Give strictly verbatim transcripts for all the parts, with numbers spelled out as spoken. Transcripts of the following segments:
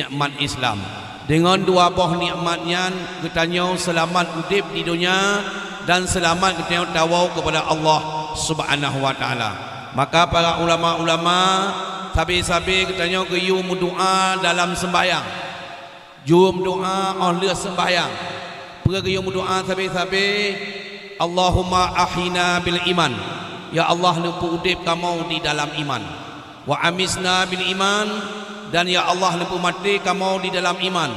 nikmat Islam. Deungon dua boh nikmat nyan geutanyoe seulamat udeb di donya dan seulamat geutanyoe tawoe keupada Allah Subhanahu wa Taala. Maka para ulama-ulama, sabe-sabe geutanyoe geuyue meudoa dalam seumbahyang. Jeuem doa óh lheueh seumbahyang. Peue geuyue meudoa sabe-sabe, "Allahumma ahyina bil iman." Ya Allah, neupeuudeb kamoe di dalam iman. "Wa amitna bil iman." Dan ya Allah, neupeumaté kamoe di dalam iman.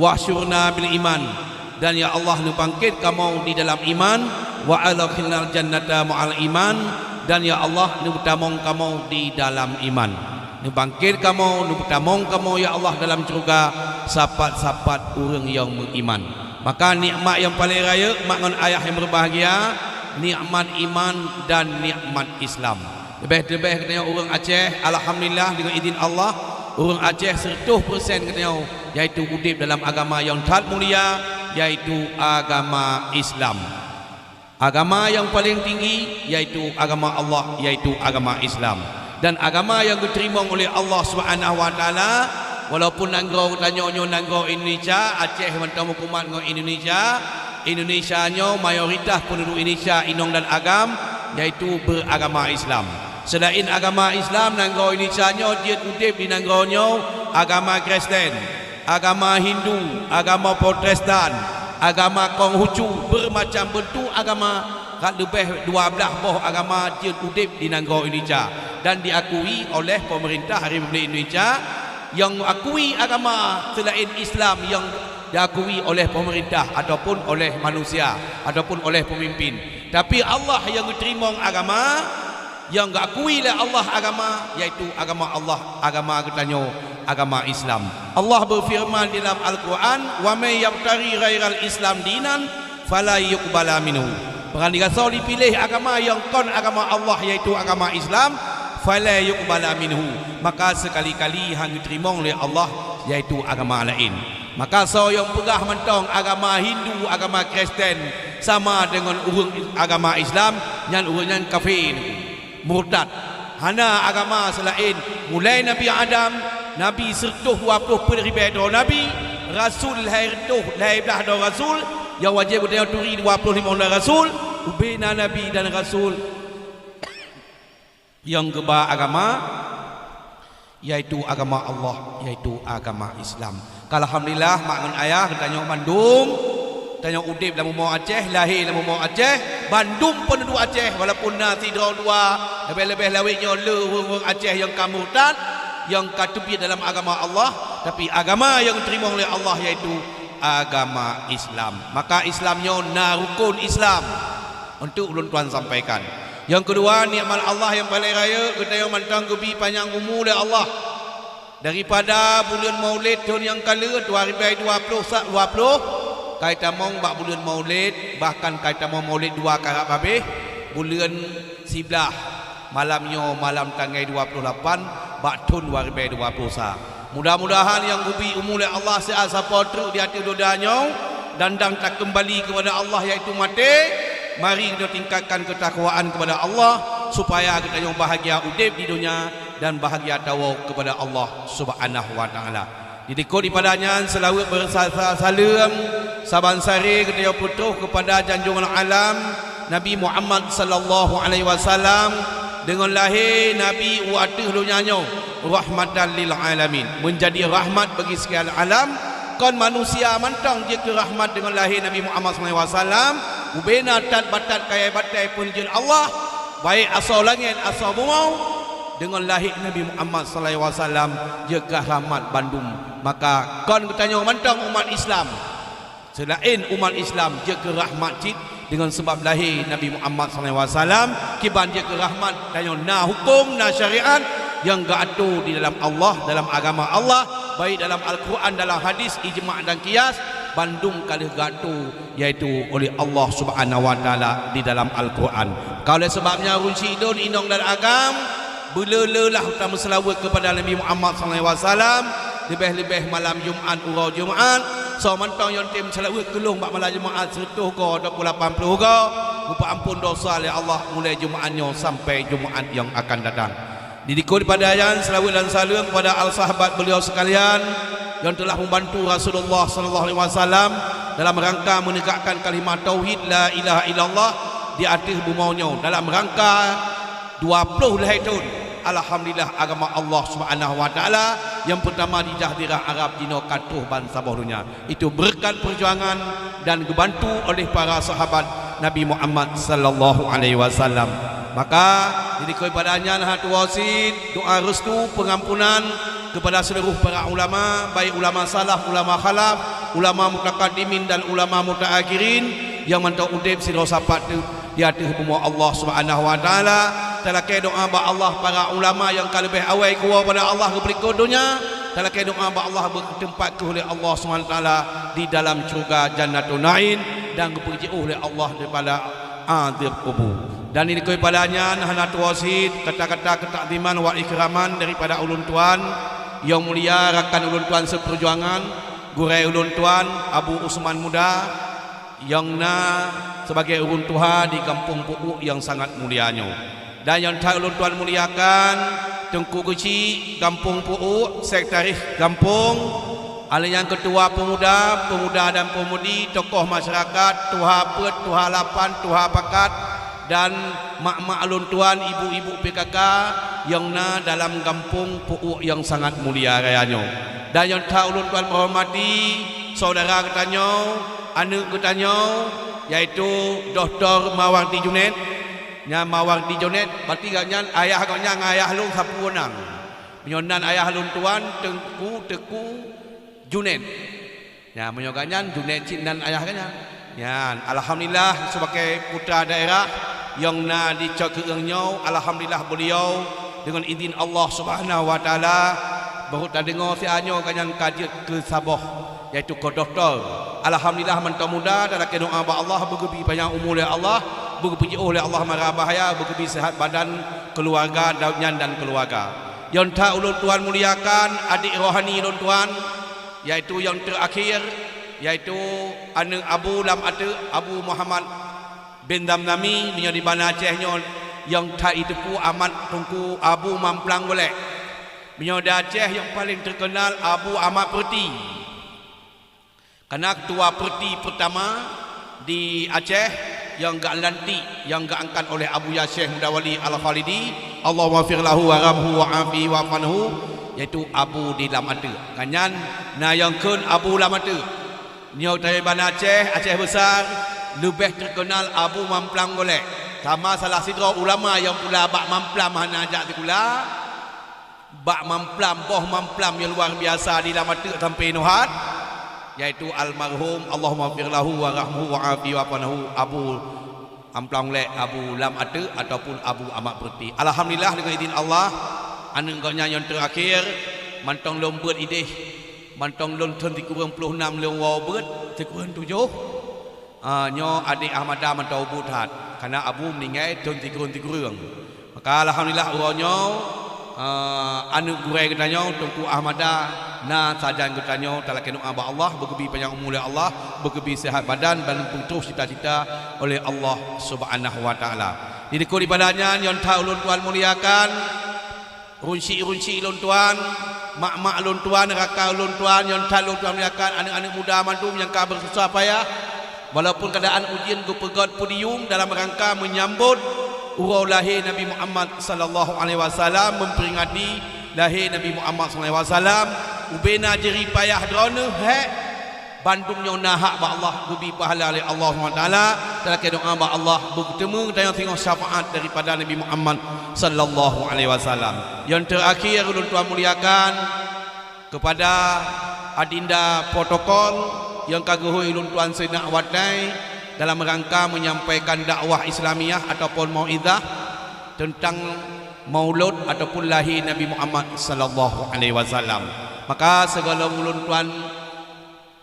"Wahsyurna bil iman." Dan ya Allah, neubangkét kamoe di dalam iman. "Wa adkhilnal jannata ma'al iman." Dan ya Allah, neupeutamong kamoe di dalam iman. Neubangkét kamoe, neupeutamong kamoe, ya Allah, dalam syeuruga sapat-sapat ureuëng nyang meuiman. Maka nikmat nyang paleng rayeuk, mak ngon ayah nyang beubahgia, nikmat iman dan nikmat Islam. Leubeh-leubeh geutanyoe ureuëng Aceh, alhamdulillah, deungon idin Allah, ureuëng Aceh seratus persen geutanyoe, yaitu udeb dalam agama nyang that mulia, yaitu agama Islam. Agama nyang paleng tinggi, yaitu agama Allah, yaitu agama Islam. Dan agama nyang geuteurimong uleh Allah Subhanahu wa Taala, walaupun nanggroe geutanyoe nyoe nanggroe Indonesia, Aceh mantong meukumat ngon Indonesia, Indonesia nyoe mayoritas peunduduek Indonesia inong dan agam, yaitu beuragama Islam. Seulaén agama Islam, nanggroe Indonesia nyoe jeuet udeb di nanggroe nyoe agama Kristen, agama Hindu, agama Protestan, agama Konghucu, beumacam beuntuk agama, ka leubeh dua blaih boh agama jeuet udeb di nanggroe Indonesia dan diakui oleh peumeurintah Republik Indonesia nyang akui agama seulaén Islam nyang diakui oleh peumeurintah ataupun oleh manusia ataupun oleh peumimpin. Tapi Allah nyang geuteurimong agama, nyang geukui lé Allah agama, yaitu agama Allah, agama geutanyoe, agama Islam. Allah beufeureuman di dalam Al-Qur'an, "Wa may yabtaghi ghairal Islam dinan falan yuqbala minhu." Barang siapa jipiléh agama nyang kon agama Allah, yaitu agama Islam, falan yuqbala minhu, maka seukali-kali hana geuteurimong lé Allah, yaitu agama laén. Maka soe nyang peugah mantong agama Hindu, agama Kristen sama deungon ureuëng agama Islam, nyan ureuëng nyan kafé, murtad. Hana agama seulaén mulai Nabi Adam, Nabi seratus dua ploh peuet ribée droe nabi, rasul lhée reutôh lhée blaih droe rasul, nyang wajéb geutanyoe turi dua ploh limong droe rasul, ubena nabi dan rasul nyang geuba agama, yaitu agama Allah, yaitu agama Islam. Alhamdulillah, mak ngon ayah geutanyoe mandum, tanyoe udeb lam bumoe Aceh, lahé lam bumoe Aceh, bandum peunduduek Aceh, walaupun na sidroe dua, leubeh-leubeh lawét nyoe le ureuëng-ureuëng Aceh nyang ka murtad, nyang ka teubiet dalam agama Allah, tapi agama nyang teurimong lé Allah yaitu agama Islam. Maka Islam nyoe na rukon Islam. Untuk ulôn tuan sampaikan. Nyang keudua, nikmat Allah nyang paleng rayeuk, geutanyoe mantong geubri panyang umu lé Allah. Daripada buleuen Maulid thon nyang ka lheueh dua ribée dua ploh sa-, dua ploh, ka tamong bak buleuen Maulid, bahkan ka tamong Maulid dua karab habéh, buleuen siblaih. Malam nyoe malam tanggai dua ploh lapan bak thon dua ribée dua ploh sa. Mudah-mudahan nyang geubri umu lé Allah siat sapo treuk di ateueh donya nyoe dan dang takeumbali keupada Allah, yaitu maté. Mari geutanyoe tingkatkan keutakwaan keupada Allah, supaya geutanyoe bahagia udeb di donya dan bahagia tawoe keupada Allah Subhanahu wa Taala. Di likot iébadat nyan, seulaweuet beurasa saleuem saban sare geutanyoe peutroh keupada junjungan alam Nabi Muhammad sallallahu alaihi wasallam, deungon lahé Nabi u ateueh donya nyoe rahmatan lil alamin, meunjadi rahmat bagi sekian alam. Kon manusia mantong jeuet keu rahmat deungon lahé Nabi Muhammad sallallahu alaihi wasallam, ubena that batat kayée batée peunjeuet Allah, baik asoe langét asoe bumoe, deungon lahé Nabi Muhammad sallallahu alaihi wasallam jeuet keu rahmat bandum. Maka kon geutanyoe mantong umat Islam. Seulaén umat Islam jeuet keu rahmat cit deungon sabab lahé Nabi Muhammad sallallahu alaihi wasallam, kiban jeuet keu rahmat tanyoe na huköm, na syariat nyang geuatoe di dalam Allah, dalam agama Allah, baik dalam Al-Quran, dalam hadis, ijma' dan qiyas, bandum ka lheueh geuatoe, yaitu oleh Allah Subhanahu wa Taala di dalam Al-Quran. Ka oleh sabab nyan, ureuëng syedara inong dan agam, beuleu-leulah tameuseulaweuet keupada Nabi Muhammad sallallahu alaihi wasallam, leubeh-leubeh malam Jumat, uroe Jumat. Soe mantong nyang tem seulaweuet keu lôn bak malam Jumat, seratus go ataupun lapan ploh go, geupeuamphon dosa lé Allah mulai Jumat nyoe sampai Jumat nyang akan datang. Di likot pada nyan, seulaweuet dan saleuem keupada al sahabat beliau sekalian, nyang telah membantu Rasulullah sallallahu alaihi wasallam dalam rangka menegakkan kalimat tauhid la ilaha illallah di ateueh bumoe nyoe dalam rangka dua ploh lhèe thon. Alhamdulillah, agama Allah Subhanahu wa Taala nyang peutama di jazirah Arab jinoe ka troh ban saboh donya. Itu berkat perjuangan dan geubantu oleh para sahabat Nabi Muhammad sallallahu alaihi wasallam. Maka, di likot pada nyan hana tuwoe cit doa restu pengampunan kepada seluruh para ulama, baik ulama salaf, ulama khalaf, ulama mutakaddimin dan ulama mutaakhirin nyang mantong udeb sidroe sapat teuh di ateueh bumoe Allah Subhanahu wa Taala. Talakée doa bak Allah para ulama nyang ka leubeh awai kuwoe pada Allah geupeulikot donya. Talakée doa bak Allah beuteumpat keuh lé Allah Subhanahu wa Taala di dalam syeuruga Jannatun Naim dan geupeujiôh lé Allah daripada azab kubur. Dan di likot pada nyan hana tuwoe cit kata-kata keutakziman wa ikraman daripada ulôn tuan nyang mulia rakan ulôn tuan seupeujuangan, gurée ulôn tuan Abu Usman Muda, nyang na sebagai ureuëng tuha di gampông Pu'uk nyang sangat mulia nyoe. Dan nyang that ulôn tuan muliakan, Teungku Geuchik gampông Pu'uk, sekretaris gampông, alheuh nyan keutua pemuda, pemuda dan pemudi, tokoh masyarakat, tuha peuet, tuha lapan, tuha pakat, dan mak-mak ulôn tuan, ibu-ibu P K K nyang na dalam gampông Pu'uk nyang sangat mulia raya nyoe. Dan nyang that ulôn tuan meuhormati saudara geutanyoe, aneuëk geutanyoe, yaitu Doktor Mawardi Junaid. Nyan Mawardi Junaid, berarti gobnyan ayah gobnyan ngon ayah lôn sapeue nan. Meunyoe nan ayah lôn tuan, Teungku, Teungku Junaid. Nyan, meunyoe gobnyan Junaid cit nan ayah gobnyan. Nyan, alhamdulillah, sebagai putra daerah nyang na di Cot Keueung nyoe, alhamdulillah beliau deungon idin Allah Subhanahu wa Taala, baru tadeungoe siat nyoe gobnyan ka jeuet keu saboh, yaitu keu doktor. Alhamdulillah, mantong muda, talakée doa bak Allah, beugeubi panyang umu lé Allah, beugeupijoh lé Allah mara bahya, beugeubi sehat badan, keuluwarga, daud nyan dan keuluwarga. Nyang that ulôn tuan muliakan, adik rohani ulôn tuan, yaitu nyang teuakhir, yaitu aneuëk Abu lam ateueh, Abu Muhammad bin Damdami, meunyoe di Banda Aceh nyoe nyang that jiteupeue Ahmad Teungku Abu Mamplam Golek. Meunyoe di Aceh nyang paleng teukeunal Abu Ahmad Peureutih. Kana keutua peureutih peurtama di Aceh nyang geulantik, nyang geuangkat oleh Abuya Syekh Muda Wali Al-Khalidi, Allahummaghfir lahu warhamhu wa'afihi wa'fu anhu, yaitu Abu di Lam Ateueh. Ngon nyan na nyang kheun Abu Lam Ateueh. Nyoe tayue Banda Aceh, Aceh Besar, leubeh teukeunal Abu Mamplam Golek. Sama salah sidroe ulama nyang pula bak Mamplam hana jak sikula. Bak Mamplam, boh Mamplam nyang luar biasa di Lam Ateueh sampoe nyoe hat, yaitu almarhum, Allahummaghfir lahu warhamhu wa'afihi wa'fu anhu, Abu Mamplam Golek, Abu Lam Ateueh ataupun Abu Ahmad Peureutih. Alhamdulillah, deungon idin Allah, aneuëk gobnyan nyang teuakhir, mantong lôn beuet ideh, mantong lôn thon sikureueng ploh nam lôn woe beuet, sikureueng tujoh. Ah, nyoe adék Ahmada mantong ubeut that, kana Abu meuninggai thon sikureueng-sikureueng. Maka alhamdulillah uroe nyoe, ah, aneuëk gurée geutanyoe Teungku Ahmada na sajan geutanyoe talakée doa bak Allah, beugeubi panyang umu lé Allah, beugeubi sehat badan dan beutroh cita-cita oleh Allah Subhanahu wa Taala. Di likot ibadah nyan, nyang that ulôn tuan muliakan, Runcik-runcik lôn tuan, mak-mak lôn tuan, rakan lôn tuan, nyang that lôn tuan muliakan, aneuëk-aneuëk muda mandum nyang ka beususah payah, walaupun keuadaan ujeuen geupeugét podium dalam rangka meunyambot uroe lahé Nabi Muhammad sallallahu alaihi wasallam, memperingati lahé Nabi Muhammad sallallahu alaihi wasallam, ubena jeuripayah droeneueh hék. Bandum nyoe na hak bak Allah, geubi pahala lé Allah Subhanahu wa Taala. Talakée doa bak Allah, beuteumé tanyoe singoh syafaat daripada Nabi Muhammad sallallahu alaihi wasallam. Nyang teuakhé ulôn tuan muliakan kepada adinda protokol nyang ka geuhôi ulôn tuan seunak watée dalam rangka menyampaikan dakwah Islamiah ataupun mauizah tentang maulud ataupun lahé Nabi Muhammad sallallahu alaihi wasallam. Maka sigohlom ulôn tuan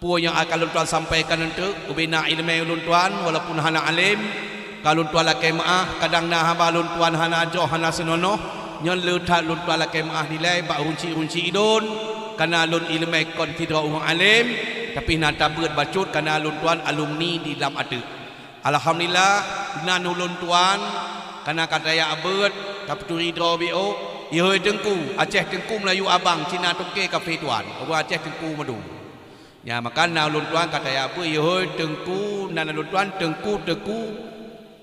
peue nyang akan lôn tuan sampaikan eunteuk, ubena iéleumé ulôn tuan, walaupun hana além, ka lôn tuan lakée meuáh, kadang na haba lôn tuan hana jroh, hana seunonoh, nyoe le that lôn tuan lakée meuáh dilée bak runcik-runcik idon, kana lôn iéleumé kon sidroe ureuëng além, tapi na tabeuet bacut kana lôn tuan alumni di Lam Ateueh. Alhamdulillah, nan ulôn tuan, kana ka tajak beuet, tapeuturi droe biôk, Ihôi Teungku, Aceh Teungku Meulayu Abang, Cina toke kafé tuan, ureuëng Aceh Teungku mandum. Nyan maka na ulôn tuan ka tajak beuet ihôi Teungku, nan ulôn tuan Teungku Teuku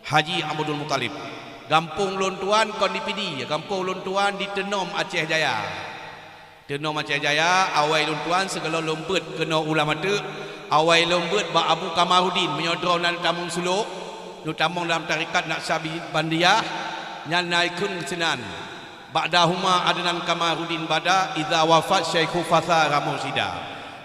Haji Abdul Muthalib. Gampông ulôn tuan kon di Pidie, gampông ulôn tuan di Teunom Aceh Jaya. Teunom Aceh Jaya, awai lôn tuan sigohlom lôn beuet keunoe u Lamateuk, awai lôn beuet bak Abu Kamarudin, meunyoe droe na neutamong sulok, neutamong lam tarekat Naqsyabandiyah, nyan na ikheun sinan. Ba'dahuma Adnan Kamarudin bada, iza wafat syaikhu fasara mursyida.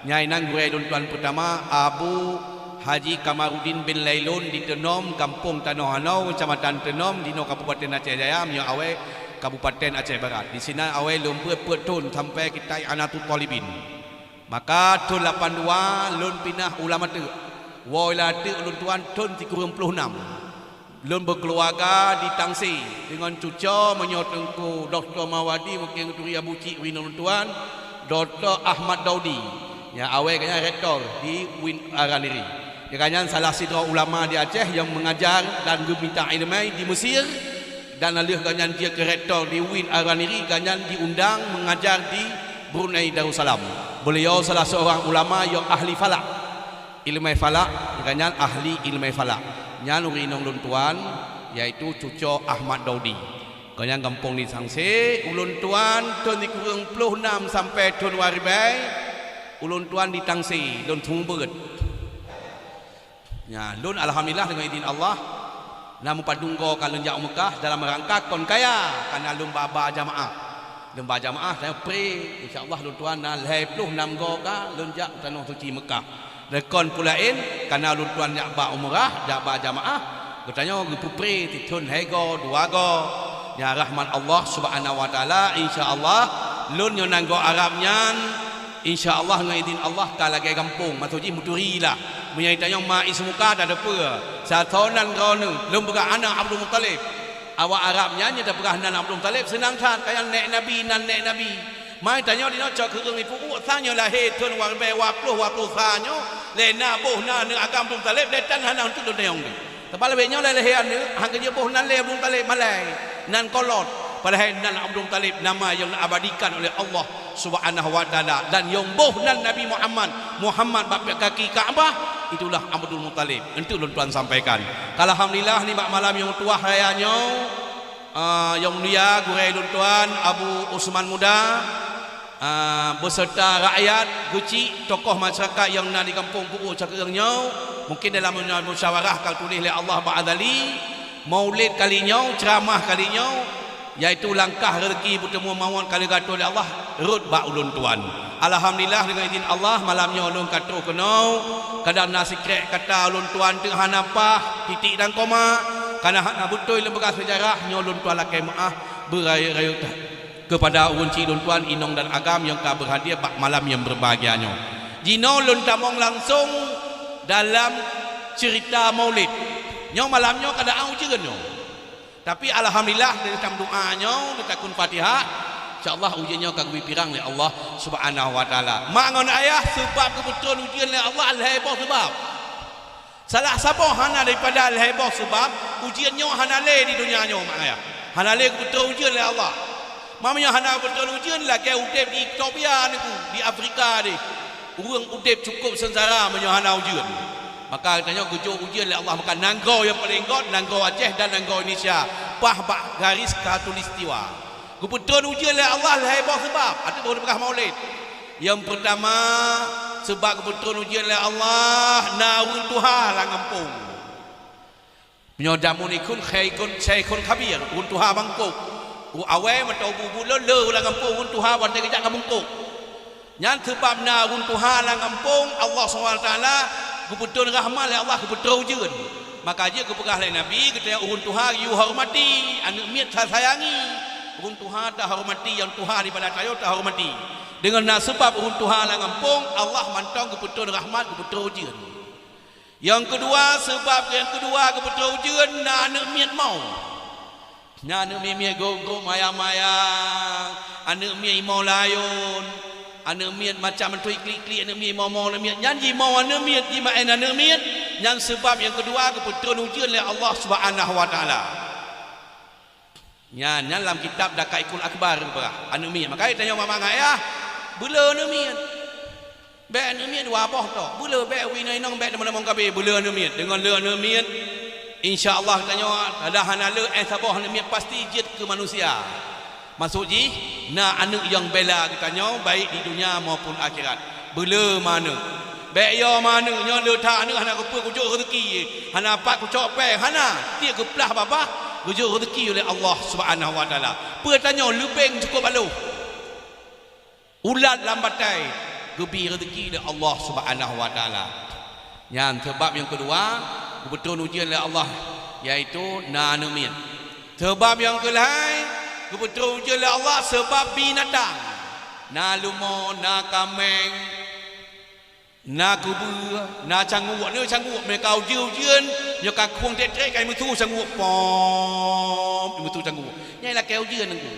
Nyan inan gurée lôn tuan peutama, Abu Haji Kamarudin bin Lailon di Teunom, gampông Tanoh Anoe, keucamatan Teunom, dinoe Kabupaten Aceh Jaya, meunyoe awai Kabupaten Aceh Barat. Disinan awai lôn beuet peuet thon sampai kitai Anatut Thalibin. Maka thon lapan dua lôn pinah u Lamateuk. Woe Lamateuk ulôn tuan thon sikureueng ploh nam. Lôn beukeuluwarga di Tangse deungon cucoe meunyoe Teungku Doktor Mawardi mungken geuturi Abu Cik ureuëng inong lôn tuan, Doktor Ahmad Daudi. Nyang awai gobnyan rektor di UIN Araniri. Gobnyan salah sidroe ulama di Aceh nyang meungajar dan geumita iéleumé di Mesir, dan lheueh gobnyan jeuet keu rektor di UIN Araniri, gobnyan jiundang meungajar di Brunei Darussalam. Beuliau salah seurang ulama nyang ahli falak. Iéleumé falak, gobnyan ahli iéleumé falak. Nyan ureuëng inong lôn tuan, yaitu cucoe Ahmad Daudi. Gobnyan gampông di Tangse, ulôn tuan thon sikureueng ploh nam sampai thon dua ribèe, ulôn tuan di Tangse, lôn seumeubeuet. Nyan, lôn alhamdulillah deungon idin Allah, na meupadum goe ka lôn jak u Meukah dalam rangka kon kaya, kareuna lôn ba-ba jamaah. Lôn ba jamaah, tanyoe pré, insya Allah lôn tuan na lhèe ploh nam goe ka lôn jak tanoh suci Meukah. Kon peue laén, kareuna lôn tuan jak ba umrah, jak ba jamaah, geutanyoe geupeupré sithon lhèe goe, dua goe. Nyan rahmat Allah Subhanahu wa Taala, insya Allah, lôn nyoe nan goe Arab nyan, insya Allah ngon idin Allah ka lagèe gampông, maksud jih meuturi lah. Meunyoe tanyoe ma i seumuka tateupeue, sasoe nan droeneuh, lôn peugah aneuk Abdul Muthalib. Awak Arab nyan nyang tapeugah nan Abdul Muthalib seunang that, kaya nèk Nabi, nan nèk Nabi. Mai tanyoe dinoe cok keureung ipubuet sang nyoe lahé thon dua ribèe dua ploh, dua ploh sa nyoe, lé na boh na aneuk agam Abdul Muthalib, lé tan hana untuk lôn tanyong deh. Sabab lagèe nyoe lé lahé aneuk, han geujeuet boh nan lé Abdul Muthalib malèe, nan kolot. Padahai nan Abdul Muthalib nama yang diabadikan oleh Allah Subhanahu wa Taala, dan yang boh nan Nabi Muhammad, Muhammad bak kaki Ka'bah, itulah Abdul Muthalib. Untuk lôn tuan sampaikan. Alhamdulillah, nibak malam nyang tuah raya nyoe, Ah, nyang mulia gurèe lôn tuan Abu Usman Muda, ah, beserta rakyat geuchik, tokoh masyarakat nyang na di gampông Pu'uk Cakeueng nyoe, mungkin dalam musyawarah ka tuléh lé Allah bak Azali, maulid kali nyoe, ceramah kali nyoe, yaitu langkah rezeki beuteumèe mawöt ka lheueh geuatoe lé Allah, rhot bak ulôn tuan. Alhamdulillah, deungon idin Allah, malam nyoe ulôn ka troh keunoe. Kadang na sikrék kata ulôn tuan teuk hana paih, titik dan koma, kana hana beutôi lôn peugah seujarah, nyoe ulôn tuan lakèe meu'ah beurayeuk-rayeuk keupada ureueng chik lôn tuan inong dan agam nyang ka beurhadir bak malam nyang beurbahagia nyoe. Jinoe lôn tamong langsong dalam ceurita Maulid. Nyoe malam nyoe keadaan ujeuen nyoe. Tapi alhamdulillah, lheueh tameudoa nyoe, lheueh takheun Fatihah, insya Allah ujeuen nyoe ka geubri pirang lé Allah Subhanahu wa Taala. Mak ngon ayah, seubab geupeutreun ujeuen lé Allah lhèe boh seubab. Salah saboh hana daripada lhèe boh seubab, ujeuen nyoe hana lé di donya nyoe, mak ayah. Hana lé geupeutreun ujeuen lé Allah. Meunyoe hana geupeutreun ujeuen, lagèe udép di Ethiopia nyoe, di Afrika deh. Ureueng udép cukôp seungsara meunyoe hana ujeuen. Maka geutanyoe geujok ujeuen lé Allah, maka nanggroe nyang paleng göt, nanggroe Aceh dan nanggroe Indonesia, paih bak garis khatulistiwa. Geupeutreun ujeuen lé Allah lhèe boh seubab, ateueh boh neupeugah Maulid. Nyang peurtama, seubab geupeutreun ujeuen lé Allah, na ureueng tuha lam gampông. Meunyoe jameun ikheun, syaikhun, syaikhun kabir, ureueng tuha mangkok. Awai mantong bu-bu lôn le lam gampông ureueng tuha watèe geujak ka mangkok. Nyan seubab na ureueng tuha lam gampông, Allah Subhanahu wa Taala geupeutreun rahmat lé Allah, geupeutreun ujeuen. Maka jeuet geupeugah lé Nabi, geutanyoe ureueng tuha yue hormati, aneuk miet tasayangi. Ureueng tuha tahormati, nyang tuha daripada tanyoe tahormati. Deungon na seubab ureueng tuha lam gampông, Allah mantong geupeutreun rahmat, geupeutreun ujeuen. Nyang keudua, seubab nyang keudua geupeutreun ujeuen na aneuk miet mo. Na aneuk miet-miet gok-gok mayang-mayang, aneuk miet imoe layôn, aneuk miet macam mantong iklik-iklik, aneuk miet imoe-moe aneuk miet. Nyan jimoe aneuk miet, jimaén aneuk miet, nyan seubab nyang keudua geupeutreun ujeuen lé Allah Subhanahu wa Taala. Nyan, nyan lam kitab Daqaiqul Akhbar geupeugah, aneuk miet. Maka tanyoe mama ngon ayah, beuleu aneuk miet. Bèk aneuk miet dua boh tok. Beuleu bèk u inong-inong, bèk teumon-teumon kabeh, beuleu aneuk miet. Deungon leu aneuk miet, insya Allah tanyoe, adak hana leu, eh, saboh aneuk miet pasti jeuet keu manusia. Maksud jih, na aneuk nyang bela geutanyoe baik di dunia maupun akhirat. Beuleu ma aneuk. Bèk yo ma aneuk, nyoe le that aneuk hana kupeue kujok rezeki, hana pat kucok péng, hana. Tiep geuplah babah, geujok rezeki oleh Allah Subhanahu wa Taala. Peue tanyoe leubeng cukôp aloh. Ulat lam batèe geubi rezeki lé Allah Subhanahu wa Taala. Nyan sabab nyang keudua, geupeutron ujeuen lé Allah, yaitu na aneuk miet. Sabab nyang keulhèe, geupeutron ujeuen lé Allah sabab binatang. Na leumo, na kaméng, na keubeue, na canguek. Nyoe canguek, meunyo ka ujeuen-ujeuen, nyoe ka khueng trek-trek, ka imeusu canguek, pom, imeusu canguek. Nyan lakèe ujeuen Teungku.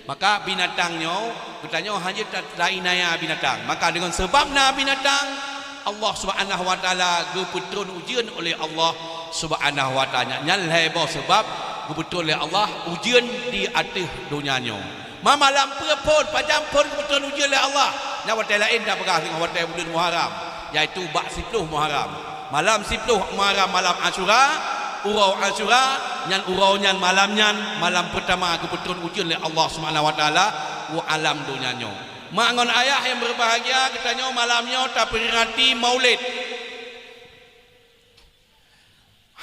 Maka binatang nyoe, geutanyoe hana jeuet ta-, tainaya binatang. Maka deungon sabab na binatang, Allah Subhanahu wa Taala geupeutron ujeuen oleh Allah Subhanahu wa Taala. Nyan lhèe boh sabab geupeutron lé Allah ujeuen di ateueh donya nyoe. Ma malam peue phôn, pajan phôn geupeutron ujeuen lé Allah. Nyan watèe laén tapeugah singoh watèe buleuen Muharram, yaitu bak siploh Muharram. Malam siploh Muharram, malam Asyura, uroe Asyura, nyan uroe nyan, malam nyan, malam peurtama geupeutron ujeuen lé Allah Subhanahu wa Taala u alam donya nyoe. Mak ngon ayah nyang beubahgia, geutanyoe malam nyoe taperingati Maulid.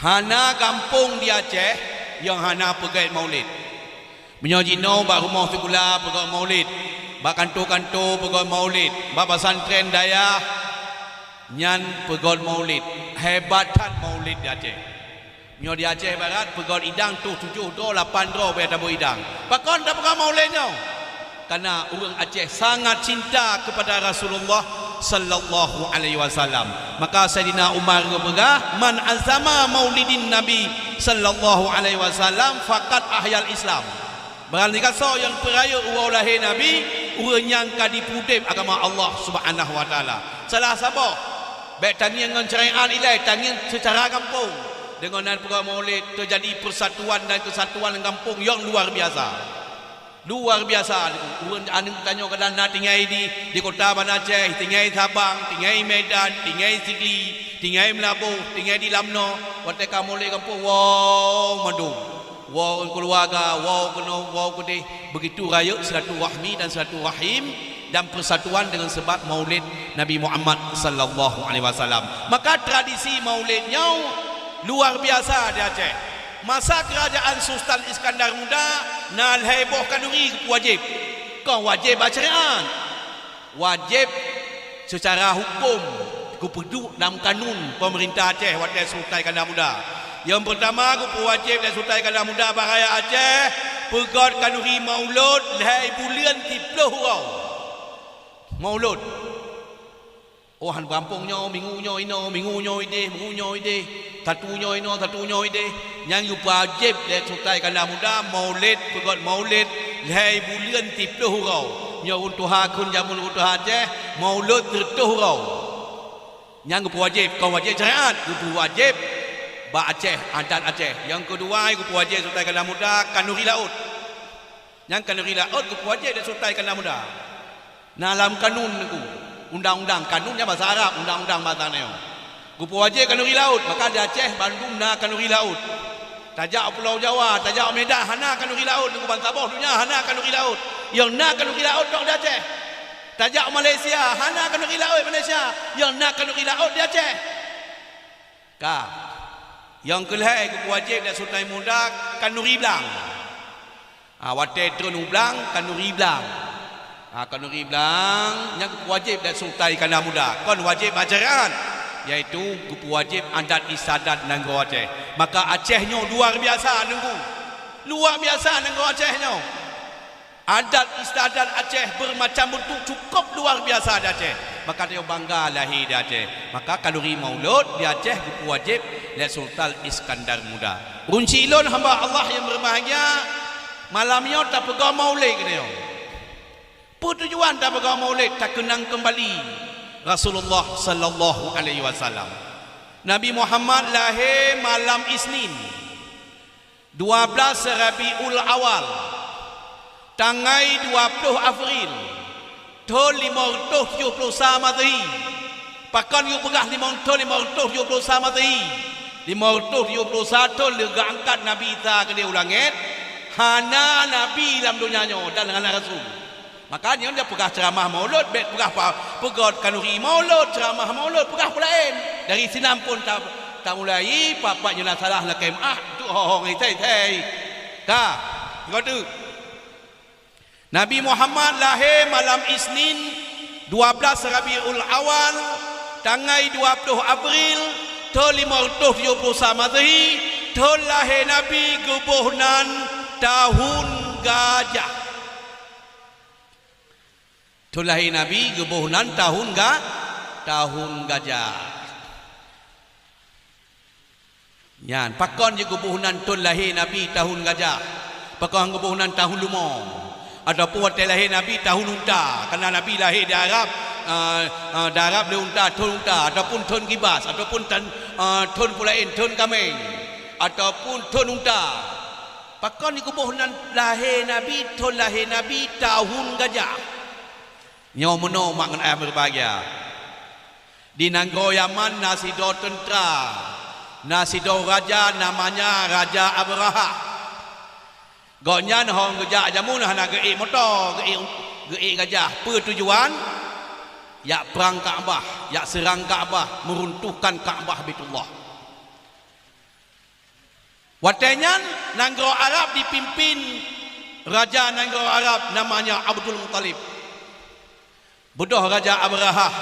Hana gampông di Aceh nyang hana peugét Maulid. Meunyoe jinoe bak rumoh sikula peugét Maulid, bak kanto-kanto peugét Maulid, bak pesantren dayah nyan peugét Maulid. Hebat that Maulid di Aceh. Meunyoe di Aceh Barat peugét idang toh tujoh droe, lapan droe bèk tabeuet idang. Pakon tapeugét Maulid nyoe? Karena ureuëng Aceh sangat cinta kepada Rasulullah sallallahu alaihi wasallam. Maka Saidina Umar geupeugah, "Man azama maulidin Nabi sallallahu alaihi wasallam faqad ahyal Islam." Barang sigasoe nyang peurayeuk uroe lahé Nabi, ureuëng nyan ka jipeudeb agama Allah Subhanahu wa Taala. Salah saboh, bèk tangieng ngon syariat ilèe, tangieng seucara gampông. Deungon na peugét Maulid, teujadi persatuan dan kesatuan gampông nyang luar biasa. Luar biasa, ureuëng aneuk tanyoe kadang na tinggai di, di kota Banda Aceh, tinggai Sabang, tinggai Medan, tinggai Sigli, tinggai Meulaboh, tinggai di Lamno, watèe ka mulai gampông, woe mandum. Woe keuluwarga, woe keunoe, woe keudeh. Begitu rayeuk silaturahmi dan silaturahim dan persatuan deungon sabab Maulid Nabi Muhammad sallallahu alaihi wasallam. Maka tradisi Maulid nyoe luar biasa di Aceh. Masa keurajeuen Sultan Iskandar Muda, na lhèe boh khanuri geupeuwajéb. Kon wajéb bak syariat. Wajéb seucara hukôm geupeuduek lam kanun peumeurintah Aceh watèe Sultan Iskandar Muda. Nyang peurtama geupeuwajéb lé Sultan Iskandar Muda bak rakyat Aceh, peugét khanuri Maulud lhèe buleuen siploh uroe. Maulud. Oh, han gampông nyoe, minggu nyoe inoe, minggu nyoe ideh, minggu nyoe ideh, satu nyoe inoe, satu nyoe ideh. Nyan geupeuwajéb lé Sultan Iskandar Muda Maulid, peugét Maulid lhèe buleuen siploh uroe. Nyoe ureuëng tuha kheun jameun ureuëng tuha Aceh, Maulud sireutoh uroe. Nyan geupeuwajéb, kon wajéb syariat, geupeuwajéb bak Aceh, adat Aceh. Nyang keudua geupeuwajéb Sultan Iskandar Muda khanuri laôt. Nyan khanuri laôt geupeuwajéb lé Sultan Iskandar Muda. Na lam kanun Teungku, undang-undang, kanun nyan basa Arab, undang-undang basa nyoe. Geupeuwajéb khanuri laôt, maka di Aceh bandum na khanuri laôt. Tajak u Pulo Jawa, tajak u Medan hana khanuri laôt, Teungku, ban saboh donya hana khanuri laôt. Nyang na khanuri laôt tok di Aceh. Tajak u Malaysia hana khanuri laôt Malaysia, nyang na khanuri laôt di Aceh. Ka. Nyang keulhèe geupeuwajéb lé Sultan Muda khanuri blang. Ha, watèe tron u blang, khanuri blang. Ha, khanuri blang nyang geupeuwajéb lé Sultan Iskandar Muda, kon wajéb bak syariat, yaitu geupeuwajéb adat istiadat nanggroe Aceh. Maka Aceh nyoe luar biasa Teungku. Luar biasa nanggroe Aceh nyoe. Adat istiadat Aceh bermacam bentuk cukup luar biasa di Aceh. Maka tanyoe bangga lahé di Aceh. Maka khanuri Maulud di Aceh geupeuwajéb lé Sultan Iskandar Muda. Ureuëng syik lôn hamba Allah nyang berbahagia, malam nyoe tapeugah Maulid keunoe. Peue tujuan tapeugah Maulid? Takeunang keumbali Rasulullah sallallahu alaihi wasallam. Nabi Muhammad lahé malam Isnin, dua belas Rabiul Awal. Tanggai dua ploh April, thon limong reutôh tujoh ploh sa Masehi. Pakon geupeugah limong, thon limong reutôh tujoh ploh sa Masehi? Limong reutôh tujoh ploh sa thon lheueh geuangkat Nabi Isa keudeh u langét, hana nabi lam donya nyoe dan hana rasul. Maka nyoe dia peugah ceuramah Maulud, bék peugah pa-, peugöt khanuri Maulud, ceuramah Maulud, peugah peulaén. Dari sinan phon ta-, tamulai, pat-pat nyoe na salah lakée meuáh, tu ho-ho ngon isai-isai. Ka, sigoe teuk. Nabi Muhammad lahé malam Isnin, dua blaih Rabiul Awal, tanggai dua ploh April, thon limong reutôh tujoh ploh sa Masehi, thon lahé Nabi geuboh nan tahun gajah. Thon lahé Nabi geuboh nan tahun ga-, tahun gajah. Nyan, pakon jeuet geuboh nan thon lahé Nabi tahun gajah? Pakon geuboh nan tahun leumo? Ataupun watée lahé Nabi tahun unta, karena Nabi lahé di Arab, eh, eh, di Arab lé unta, thon unta, ataupun thon gibas, ataupun tan-, eh, thon peulaén, thon kaméng, ataupun thon unta. Pakon jeuet geuboh nan lahé Nabi, thon lahé Nabi tahun gajah? Nyoe meunoe mak ngon ayah meubahgia. Di nanggroe Yaman na sidroe teuntra, na sidroe raja namanya Raja Abrahah. Gobnyan hong geujak jameun hana geuék moto, geuék, geuék gajah. Peue tujuan? Jak prang Ka'bah, jak seurang Ka'bah, meuruntuhkan Ka'bah Baitullah. Watée nyan, nanggroe Arab dipimpin raja nanggroe Arab namanya Abdul Muthalib. Beudôh Raja Abrahah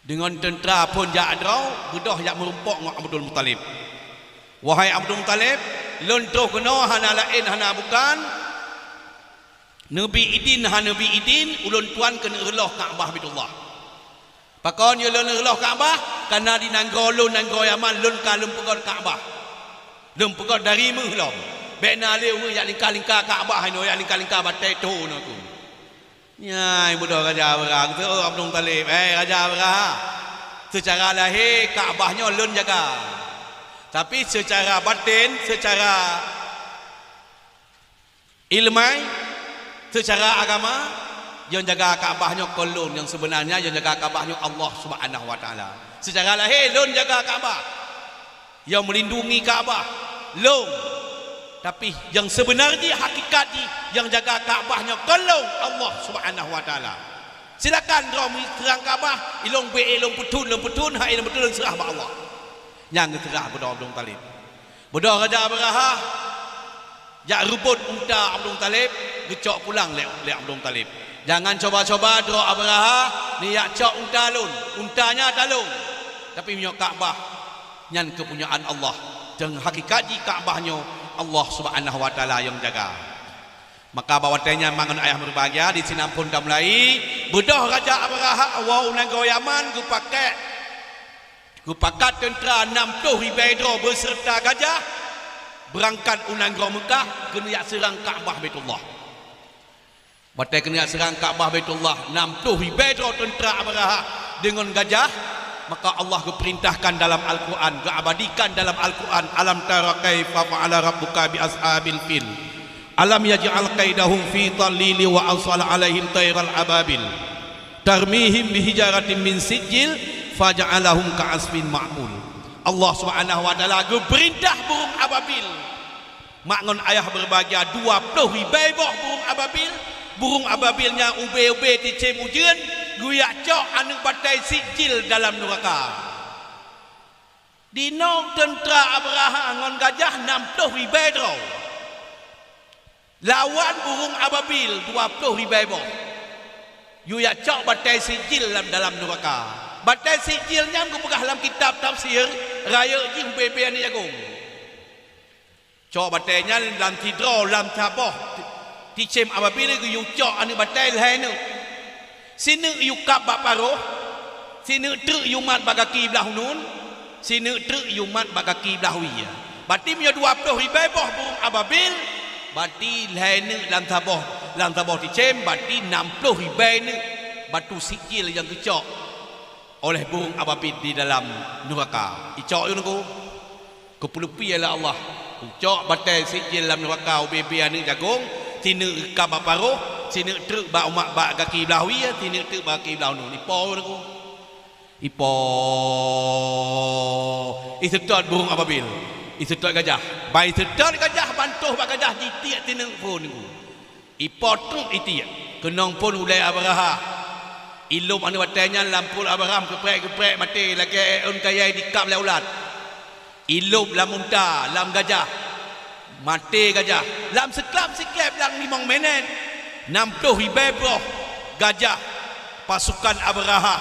deungon teuntra phon jak droe, beudôh jak meurumpok ngon Abdul Muthalib. "Wahai Abdul Muthalib, lôn troh keunoe hana laén hana bukan, neubi idin hana neubi idin, ulôn tuan keuneuk reuloh Ka'bah Baitullah." Pakon nyoe lôn reuloh Ka'bah? Kareuna di nanggroe lôn, nanggroe Yaman, lôn ka lôn peugöt Ka'bah. Lôn peugöt dari méuh lom. Bék na lé ureuëng jak lingka-lingka Ka'bah inoe, jak lingka-lingka batée thon aku. Nyan beudôh Raja Abrahah, geuseuôt Abdul Muthalib, "Eh, Raja Abrahah, seucara lahé Ka'bah nyoe lôn jaga. Tapi seucara baten, seucara ileumai, seucara agama, nyang jaga Ka'bah nyoe kon lôn, nyang seubeunarnya nyang jaga Ka'bah nyoe Allah Subhanahu wa Taala. Seucara lahé lôn jaga Ka'bah, nyang meulindungi Ka'bah lôn. Tapi nyang seubeuna jih, hakikat jih, nyang jaga Ka'bah nyoe kon lôn, Allah Subhanahu wa Taala. Silakan droe meuseurang Ka'bah, ilôn beuék lôn peuthon, lôn peuthon, hai lôn peuthon, lôn seurah bak Allah." Nyang geuseurah beudôh Abdul Muthalib. Beudôh Raja Abrahah jak reubot unta Abdul Muthalib, geucok pulang lé, lé Abdul Muthalib. "Jangan coba-coba droe Abrahah neujak cok unta lôn, unta nyan ata lôn. Tapi meunyoe Ka'bah, nyan keupunyaan Allah. Dan hakikat jih Ka'bah nyoe Allah Subhanahu wa Taala nyang jaga." Maka bak watée nyan mak ngon ayah meubahgia, di sinan phon tamulai, beudôh Raja Abrahah woe u nanggroe Yaman geupakat Geupakat teuntra nam ploh ribée droe beuseureuta gajah, beurangkat u nanggroe Meukah keuneuk jak seurang Ka'bah Baitullah. Watée keuneuk jak seurang Ka'bah Baitullah, nam ploh ribée droe teuntra Abrahah deungon gajah, maka Allah geupeurintahkan dalam Al-Quran, geuabadikan dalam Al-Quran, "Alam tara kaifa fa'ala rabbuka bi ashabil fil. Alam yaj'al kaidahum fi tadlil wa arsala 'alaihim thairal ababil." "Tarmihim bihijaratin min sijjil faja'alahum ka'asfin ma'kul." Allah Subhanahu wa Taala geupeurintah burung ababil. Mak ngon ayah beubahgia, dua ploh ribée boh burung ababil. Burung ababil nyan ubé-ubé ticém ujeuen, geujak cok aneuëk batée sijil dalam nuraka. Dinoe teuntra Abrahah ngon gajah nam ploh ribée droe, lawan burung ababil dua ploh ribée boh. Yue jak cok batée sijil lam dalam nuraka. Batée sijil nyan geupeugah lam kitab tafsir, rayeuk jih ubé-bé aneuëk jagong. Cok batée nyan lam sidroe, lam saboh ticém ababil geuyue cok aneuëk batée lhée neuk. Sineuk yue kab bak paroh, sineuk treuk yue mat bak gaki blah uneuen, sineuk treuk yue mat bak gaki blah wie. Bati meunyoe dua ploh ribée boh burung ababil, bati lhée neuk lam saboh, lam saboh ticém, bati nam ploh ribée neuk batu sijil nyang geucok oleh burung ababil di dalam nuraka. Icok yue nunggu. Keupeuleupi lé Allah. Geucok batée sijil lam nuraka ubé-bé aneuëk jagong, Sineuk ka bak paro, sineuk treuk bak umak bak gaki blah wie, sineuk treuk bak gaki blah uneuen. Ipo Teungku. Ipo. Iseutôt burung ababil. Iseutôt gajah. Ban iseutôt gajah, ban toh bak gajah jitiek sineuk phon Teungku. Ipo treuk itiek. Keunong phon ulée Abrahah. Ilop aneuk watée nyan lam pruet Abrahah keuprek-keuprek maté lagée ôn kayée dikab lé ulat. Ilop lam unta, lam gajah. Maté gajah. Lam seuklab-seuklab lam limong minét, nam ploh ribée boh gajah pasukan Abrahah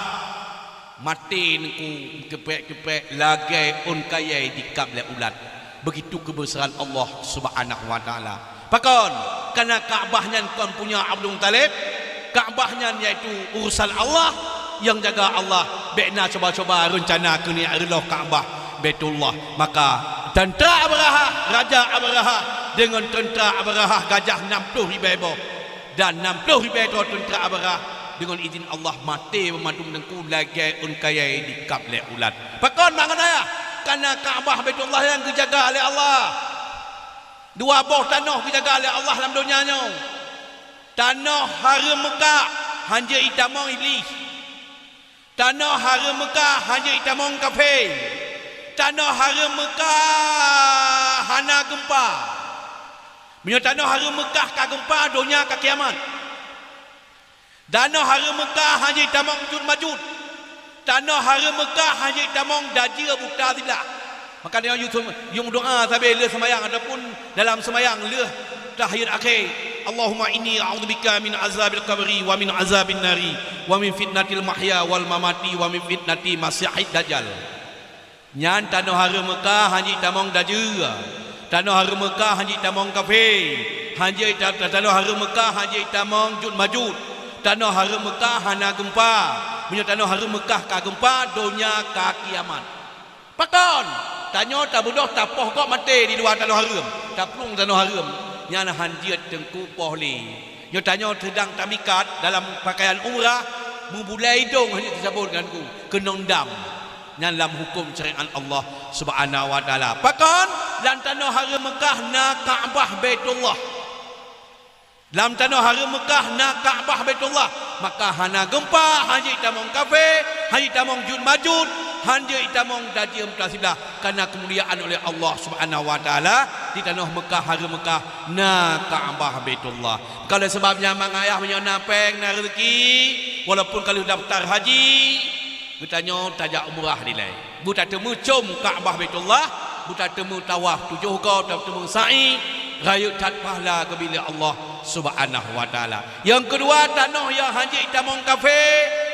maté Teungku keuprek-keuprek lagée ôn kayée dikab lé ulat. Beugitu keubeusaran Allah Subhanahu wa Taala. Pakon? Kareuna Ka'bah nyan kon punya Abdul Muthalib. Ka'bah nyan yaitu urusan Allah, nyang jaga Allah. Bék na cuba-cuba reuncana keu neujak reuloh Ka'bah Baitullah. Maka teuntra Abrahah, raja Abrahah, deungon teuntra Abrahah gajah nam ploh ribée boh, dan nam ploh ribée droe teuntra Abrahah deungon idhin Allah maté banmandum Teungku lagée ôn kayée dikab lé ulat. Pakon mangat ayah? Kareuna Ka'bah Baitullah nyang geujaga lé Allah. Dua boh tanoh geujaga lé Allah lam donya nyoe. Tanoh hareuem Meukah, hanjeuet itamong Iblih. Tanoh hareuem Meukah, hanjeuet itamong kafé. Tanoh hareuem Meukah hana geumpa. Meunyoe tanoh hareuem Meukah ka geumpa, donya ka kiamat. Tanoh hareuem Meukah hanjeuet itamong Jut Majut. Tanoh hareuem Meukah hanjeuet itamong dajeu buta siblah. Maka nyoe yue, yue meudoa sabe lheueh seumayang ataupun dalam seumayang lheueh tahiyat akhé, "Allahumma inni a'udzubika min azabil qabri wa min azabin nari wa min fitnatil mahya wal mamati wa min fitnati masihid dajjal." Nyan tanoh hareuem Meukah hanjeuet itamong dajeu. Tanoh hareuem Meukah hanjeuet itamong kafé. Hanjeuet ita-, ta-, tanoh hareuem Meukah hanjeuet itamong Jut Majut. Tanoh hareuem Meukah hana geumpa. Meunyoe tanoh hareuem Meukah ka geumpa, donya ka kiamat. Pakon? Tanyoe tabeudôh tapoh gob maté di luwa tanoh hareuem, taplueng tanoh hareuem. Nyan hanjeuet Teungku poh lé. Nyoe tanyoe seudang tamikat dalam pakaian umrah, meubulée idong hanjeuet teucabot ngon ku, keunong dam. Nyan lam huköm syariat Allah Subhanahu wa Taala. Pakon? Lam tanoh hareuem Meukah na Ka'bah Baitullah. Lam tanoh hareuem Meukah na Ka'bah Baitullah, maka hana geumpa, hanjeuet itamong kafé, hanjeuet itamong Jut Majut, hanjeuet itamong dajeu buta siblah, kareuna keumuliaan uleh Allah Subhanahu wa Taala di tanoh Meukah, hareuem Meukah na Ka'bah Baitullah. Maka oleh sabab nyan mangat ayah, meunyoe na péng, na reuzeuki, walaupun ka lheueh daftar haji, geutanyoe tajak umrah dilée. Beutateumé com Ka'bah Baitullah, beutateumé tawaf tujoh goe, beutateumé sa'i, rayeuk that pahala geubri lé Allah Subhanahu wa Taala. Nyang keudua, tanoh nyang hanjeuet itamong kafé,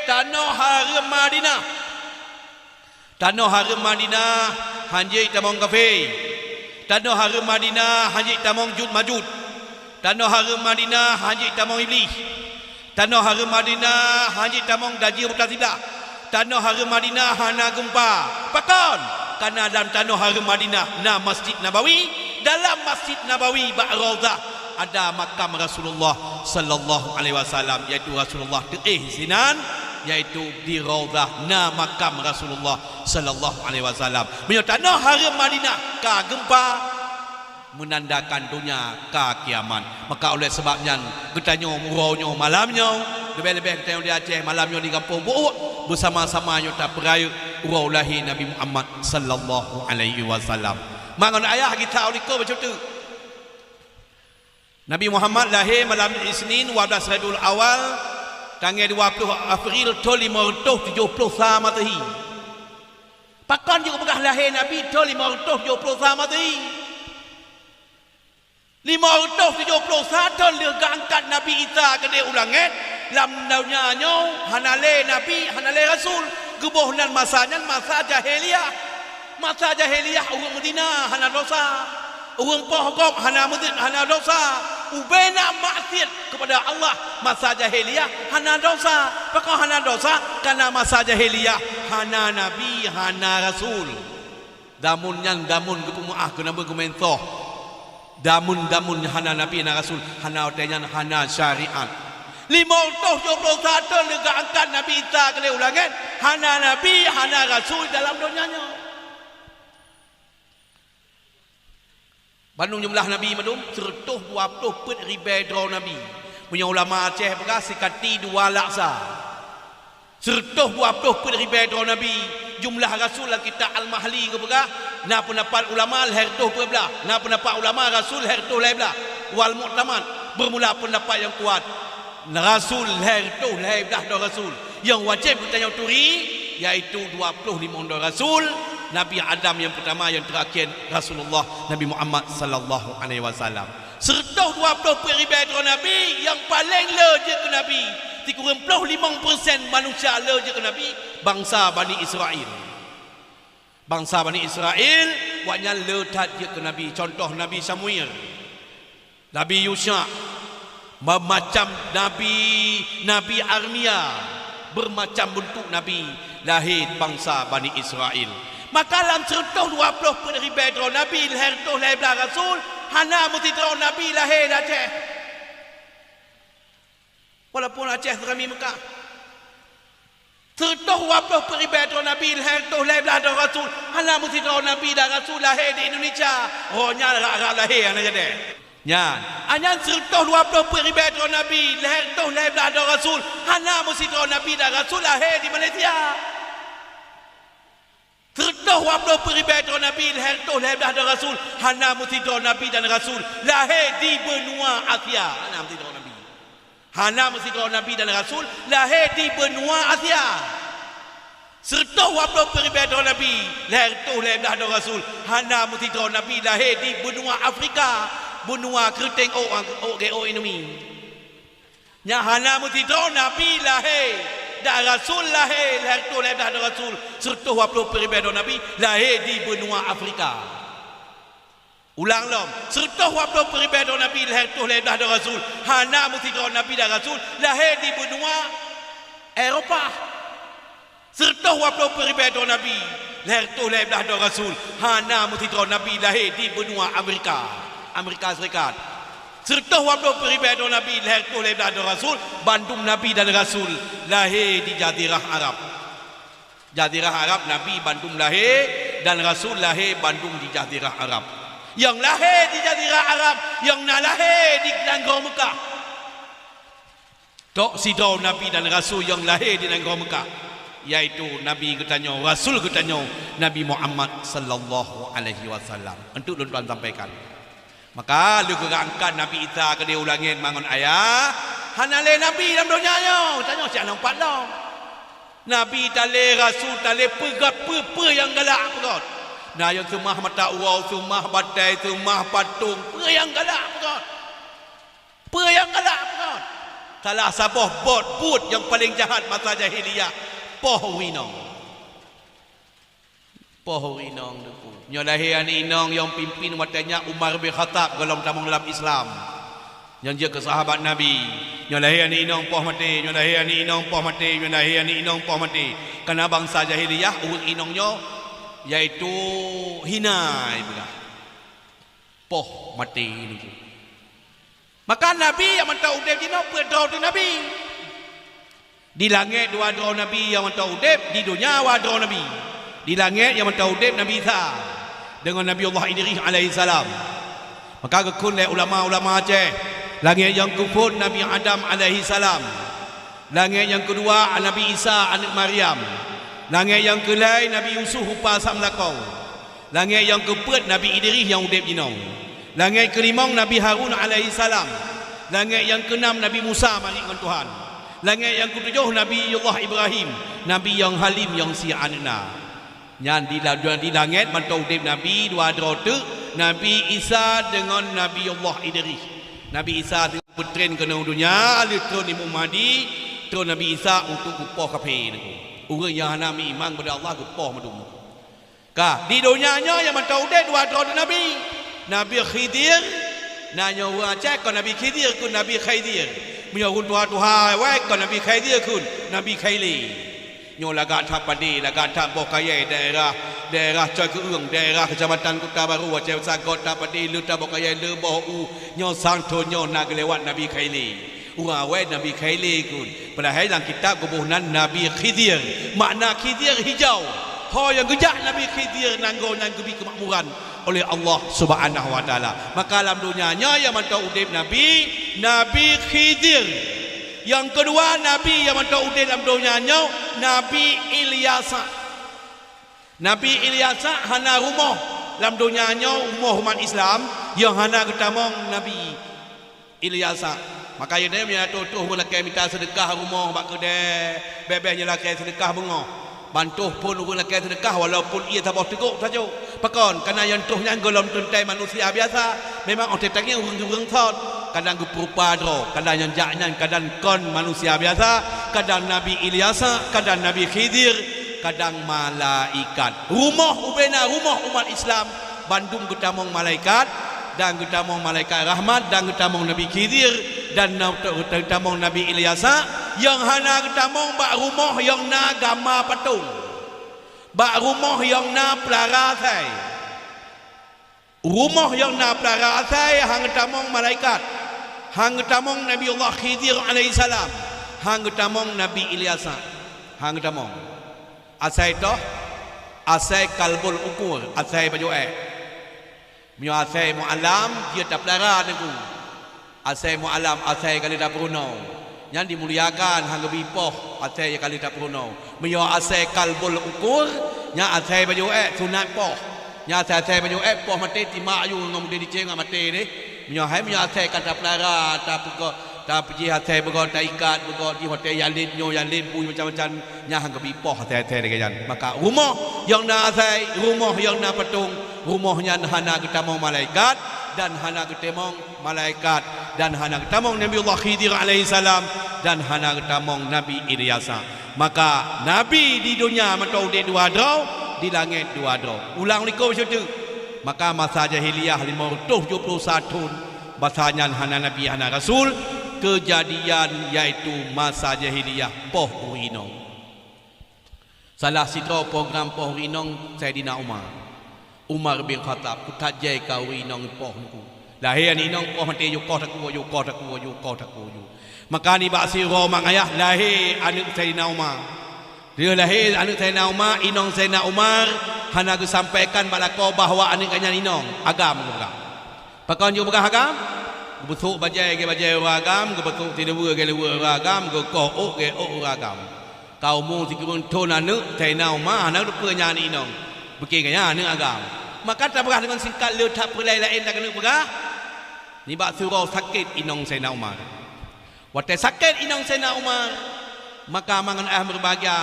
tanoh hareuem Madinah. Tanoh hareuem Madinah hanjeuet itamong kafé. Tanoh hareuem Madinah hanjeuet itamong Jut Majut. Tanoh hareuem Madinah hanjeuet itamong Iblih. Tanoh hareuem Madinah hanjeuet itamong dajeu buta siblah. Tanoh hareuem Madinah hana geumpa. Pakon? Kareuna lam tanoh hareuem Madinah na Masjid Nabawi. Dalam Masjid Nabawi bak Rauzah ada makam Rasulullah sallallahu alaihi wasallam, yaitu Rasulullah teuéh sinan, yaitu di Rauzah na makam Rasulullah sallallahu alaihi wasallam. Meunyoe tanoh hareuem Madinah ka geumpa, meunandakan donya ka kiamat. Maka oleh sabab nyan, geutanyoe uroe nyoe malam nyoe, leubeh-leubeh geutanyoe di Aceh malam nyoe di Gampông Buuk, beusama-sama nyoe tapeurayeuk uroe lahé Nabi Muhammad sallallahu alaihi wasallam. Ma ngon ayah gita u likot bacut teuk. Nabi Muhammad lahé malam Isnin dua belas Rabiul Awal, tanggai dua ploh April thon limong reutôh tujoh ploh sa Masehi. Pakon jeuet peugah lahé Nabi thon limong reutôh tujoh ploh sa Masehi? Limong reutôh tujoh ploh sa thon lheueh geuangkat Nabi Isa keudeh u langét, lam donya nyoe hana lé nabi, hana lé rasul. Geuboh nan masa nyan masa jahiliyah. Masa jahiliyah ureuëng meuzina hana desya. Ureuëng poh gob hana meuzin, hana desya. Ubena maksiat keupada Allah masa jahiliyah hana desya. Pakon hana desya? Kareuna masa jahiliyah hana nabi, hana rasul. Damun nyan damun geupeumeuáh keuneubeuet geumeuntoh. Damun-damun hana nabi, hana rasul, hana watée nyan hana syariat. Limong reutôh tujoh ploh sa thon lheueh geuangkat Nabi Isa keudeh u langét, hana nabi, hana rasul dalam donya nyoe. Bandum jumlah nabi mandum, seureutôh dua ploh peuet ribée droe nabi. Meunyoe ulama Aceh peugah sikati dua laksa. Seureutôh dua ploh peuet ribée droe nabi, jumlah rasul lam kitab Al-Mahli geupeugah, na peundapat ulama lhée reutôh peuet blaih, na peundapat ulama rasul lhée reutôh lhée blaih. Wal mu'tamad, beurmula peundapat nyang kuat, rasul lhée reutôh lhée blaih droe rasul. Nyang wajéb geutanyoe turi, yaitu dua ploh limong droe rasul, Nabi Adam nyang peutama, nyang teurakhé Rasulullah Nabi Muhammad sallallahu alaihi wasallam. Seureutôh dua ploh peuet ribée droe nabi, nyang paleng le jeuet keu nabi, sikureueng ploh limong persen manusia le jeuet keu nabi, bansa Bani Israel. Bansa Bani Israel, awaknyan le that jeuet keu nabi, cuntoh Nabi Samuel, Nabi Yusya, meumacam nabi, Nabi Armia, beumacam beuntuk nabi lahé bansa Bani Israel. Maka lam seureutôh dua ploh peuet ribée droe nabi, lhée reutôh lhée blaih rasul, hana meusidroe nabi lahé di Aceh. Walaupun Aceh seurami Mekah. Seureutôh dua ploh peuet ribée droe nabi, lhée reutôh lhée blaih droe rasul, hana meusidroe nabi dan rasul lahé di Indonesia. Roh nyan rab-rab lahé hana jadi. Nyan, anyan seureutôh dua ploh peuet ribée droe nabi, lhée reutôh lhée blaih droe rasul, hana meusidroe nabi dan rasul lahé di Malaysia. Seureutôh dua ploh peuet ribée droe nabi, lhée reutôh lhée blaih droe rasul, hana meusidroe nabi dan rasul lahé di benua Asia. Hana meusidroe nabi. Hana meusidroe nabi dan rasul lahé di benua Asia. Seureutôh dua ploh peuet ribée droe nabi, lhée reutôh lhée blaih droe rasul, hana meusidroe nabi lahé di benua Afrika, benua keureuteng ôk, ôk geu-ôk iéneueh. Nyan hana meusidroe nabi lahé, dan rasul lahé, lhée reutôh lhée blaih droe rasul, seureutôh dua ploh peuet ribée droe nabi lahé di benua Afrika. Ulang lom, seureutôh dua ploh peuet ribée droe nabi, lhée reutôh lhée blaih droe rasul, hana meusidroe nabi dan rasul lahé di benua Eropa. Seureutôh dua ploh peuet ribée droe nabi, lhée reutôh lhée blaih droe rasul, hana meusidroe nabi lahé di benua Amerika, Amerika Serikat. Seureutôh dua ploh peuet ribée droe nabi, lhée reutôh lhée blaih droe rasul, bandum nabi dan rasul lahé di Jazirah Arab. Jazirah Arab nabi bandum lahé dan rasul lahé bandum di Jazirah Arab. Nyang lahé di Jazirah Arab, nyang na lahé di nanggroe Meukah. Tok sidroe nabi dan rasul nyang lahé di nanggroe Meukah, yaitu nabi geutanyoe, rasul geutanyoe, Nabi Muhammad sallallahu alaihi wasallam. Untuk lôn tuan sampaikan. Maka lheueh geurangkat Nabi Isa keudéh u langét mangat ayah, hana lé nabi lam donya nyoe, tanyoe siat nang pat lom. Nabi talé, rasul talé, peugah peue-peue nyang galak peugah. Na nyang seumah mata uroe, seumah batée, seumah patong, peue nyang galak peugah. Peue nyang galak peugah. Salah saboh bot buet nyang paleng jahat masa jahiliyah, poh ureueng inong. Poh ureueng inong teungku. Nyoe lahé aneuk inong nyang pimpin watée nyan Umar bin Khattab gohlom tamong lam Islam. Nyang jeuet keu sahabat Nabi. Nyoe lahé aneuk inong poh maté, nyoe lahé aneuk inong poh maté, nyoe lahé aneuk inong poh maté. Kareuna bansa jahiliyah ureueng inong nyoe, yaitu hina ibarat. Poh maté teungku. Maka nabi nyang mantong udeb jinoe peuet droe teuk nabi. Di langét dua droe nabi nyang mantong udeb, di donya dua droe nabi. Di langét nyang mantong udeb Nabi Isa deungon Nabi Allah Idris alaihissalam. Maka geukheun lé ulama-ulama Aceh, langét nyang keuphon Nabi Adam alaihissalam. Langét nyang keudua Nabi Isa aneuk Maryam. Langét nyang keulhée Nabi Yusuf rupa sam lakoe. Langét nyang keupeuet Nabi Idris nyang udeb jinoe. Langét keulimong Nabi Harun alaihissalam. Langét nyang keunam Nabi Musa marit ngon Tuhan. Langét nyang keutujoh Nabi Allah Ibrahim, nabi nyang halim nyang sie aneuk na. Nyan di la-, di langét mantong udeb nabi dua droe teuk, Nabi Isa deungon Nabi Allah Idris. Nabi Isa teungoh peutren keunoe donya, lheueh tron Imam Mahdi, tron Nabi Isa untuk geupoh kafé teungku. Ureueng nyang hana meuiman kepada Allah geupoh mandum. Ka, di donya nyoe nyang mantong udeb dua droe nabi. Nabi Khidir, na nyoe ureueng Aceh kon Nabi Khidir kheun Nabi Khaidir. Meunyoe ureueng tuha-tuha awai kon Nabi Khaidir kheun Nabi Khaile. Nyoe lagak that padé, lagak that boh kayée daerah, daerah Coe Keueung, daerah Keucamatan Kuta Baru, Aceh Sagot that padé, le that boh kayée, le boh u, nyoe sang thon nyoe na geulewat Nabi Khaile. Ureueng awai Nabi Khaile kheun. Padahai lam kitab geuboh nan Nabi Khidir. Makna Khidir hijau. Ho nyang geujak Nabi Khidir nanggroe nyan geubi keumakmuran. oleh Allah Subhanahu wa Taala. Maka lam donya nyoe nyang mantong udeb Nabi, Nabi Khidir. Nyang keudua Nabi nyang mantong udeb lam donya nyoe, Nabi Ilyasa. Nabi Ilyasa hana rumoh lam donya nyoe, rumoh umat Islam, nyang hana geutamong Nabi Ilyasa. Maka nyan meunyoe toh-toh ureuëng lakée mita seudeukah rumoh bak keudée, beh-beh nyoe lakée seudeukah beungoh. Ban toh phon ureuëng lakée seudeukah walaupun ié saboh teugok sajoe. Pakon? Kareuna nyang toh nyan gohlom teuntée manusia biasa. Memang óh teutangieng ureuëng-ureuëng thon. Kadang geupeurupa droe, kadang nyang jak nyan, kadang kon manusia biasa, kadang Nabi Ilyasa, kadang Nabi Khidir, kadang malaikat. Rumoh ubena rumoh umat Islam, bandum geutamong malaikat, dan geutamong malaikat rahmat, dan geutamong Nabi Khidir, dan na-, geutamong Nabi Ilyasa, nyang hana geutamong bak rumoh nyang na gama patong, bak rumoh nyang na peulara asai. Rumoh nyang na peulara asai han geutamong malaikat, han geutamong Nabi Allah Khidir alaihissalam, han geutamong Nabi Ilyasa, han geutamong. Asai toh, asai kalbul ukur, asai bajoe. Meunyoe asai mualam, jeuet tapeulara Teungku. Asai mualam, asai ka lheueh tapeurunoe. Nyan dimuliakan, han geubi poh asai ka lheueh tapeurunoe. Meunyoe asai kalbul ukur, nyan asai bajoe sunat poh. Nyan asai-asai bajoe poh maté timak aju ngon mudé dicéng maté deh. Meunyoe hai, meunyoe asai ka tapeulara, tapeugo-, tapeujih asai beugo, taikat beugo, jih watée yalét nyoe, yalét bui macam-macam, nyan han geubi poh asai-asai lagée nyan. Maka rumoh nyang na asai, rumoh nyang na patong, rumoh nyan hana geutamong malaikat dan hana geutamong malaikat, dan hana geutamong Nabi Allah Khidir alaihissalam, dan hana geutamong Nabi Ilyasa. Maka Nabi di donya mantong udeb dua droe, di langét dua droe. Ulang likot syeuteuk. Maka masa jahiliyah lima reutôh tujoh ploh sa thon, masa nyan hana nabi, hana rasul, keujadian yaitu masa jahiliyah poh ureuëng inong. Salah sidroe program poh ureuëng inong Saidina Umar. Umar bin Khattab, kuthat jai ka ureuëng inong poh Teungku. Lahé aneuëk inong poh maté, yue koh takue, yue koh takue, yue koh takue, yue. Maka nibak siuroe mak ayah lahé aneuëk Saidina Umar. Lheueh lahé aneuëk Saidina Umar, inong Saidina Umar hana geusampaikan bak lakoe bahwa aneuëk geuh nyan inong, agam geupeugah. Pakon jipeugah agam? Geupeusok bajée lagée bajée ureuëng agam, geupeusok siluweue lagée luweue ureuëng agam, geukoh ôk lagée ôk ureuëng agam. Ka umu sikureueng thon aneuëk Saidina Umar hana geuteupeue nyan aneuëk inong. Bukon nyan aneuëk agam. Maka tapeugah deungon singkat le that peureulee laén lam keuneuk peugah, nibak siuroe sakét inong Saidina Umar. Watée sakét inong Saidina Umar, maka ma ngon ayah meubahgia,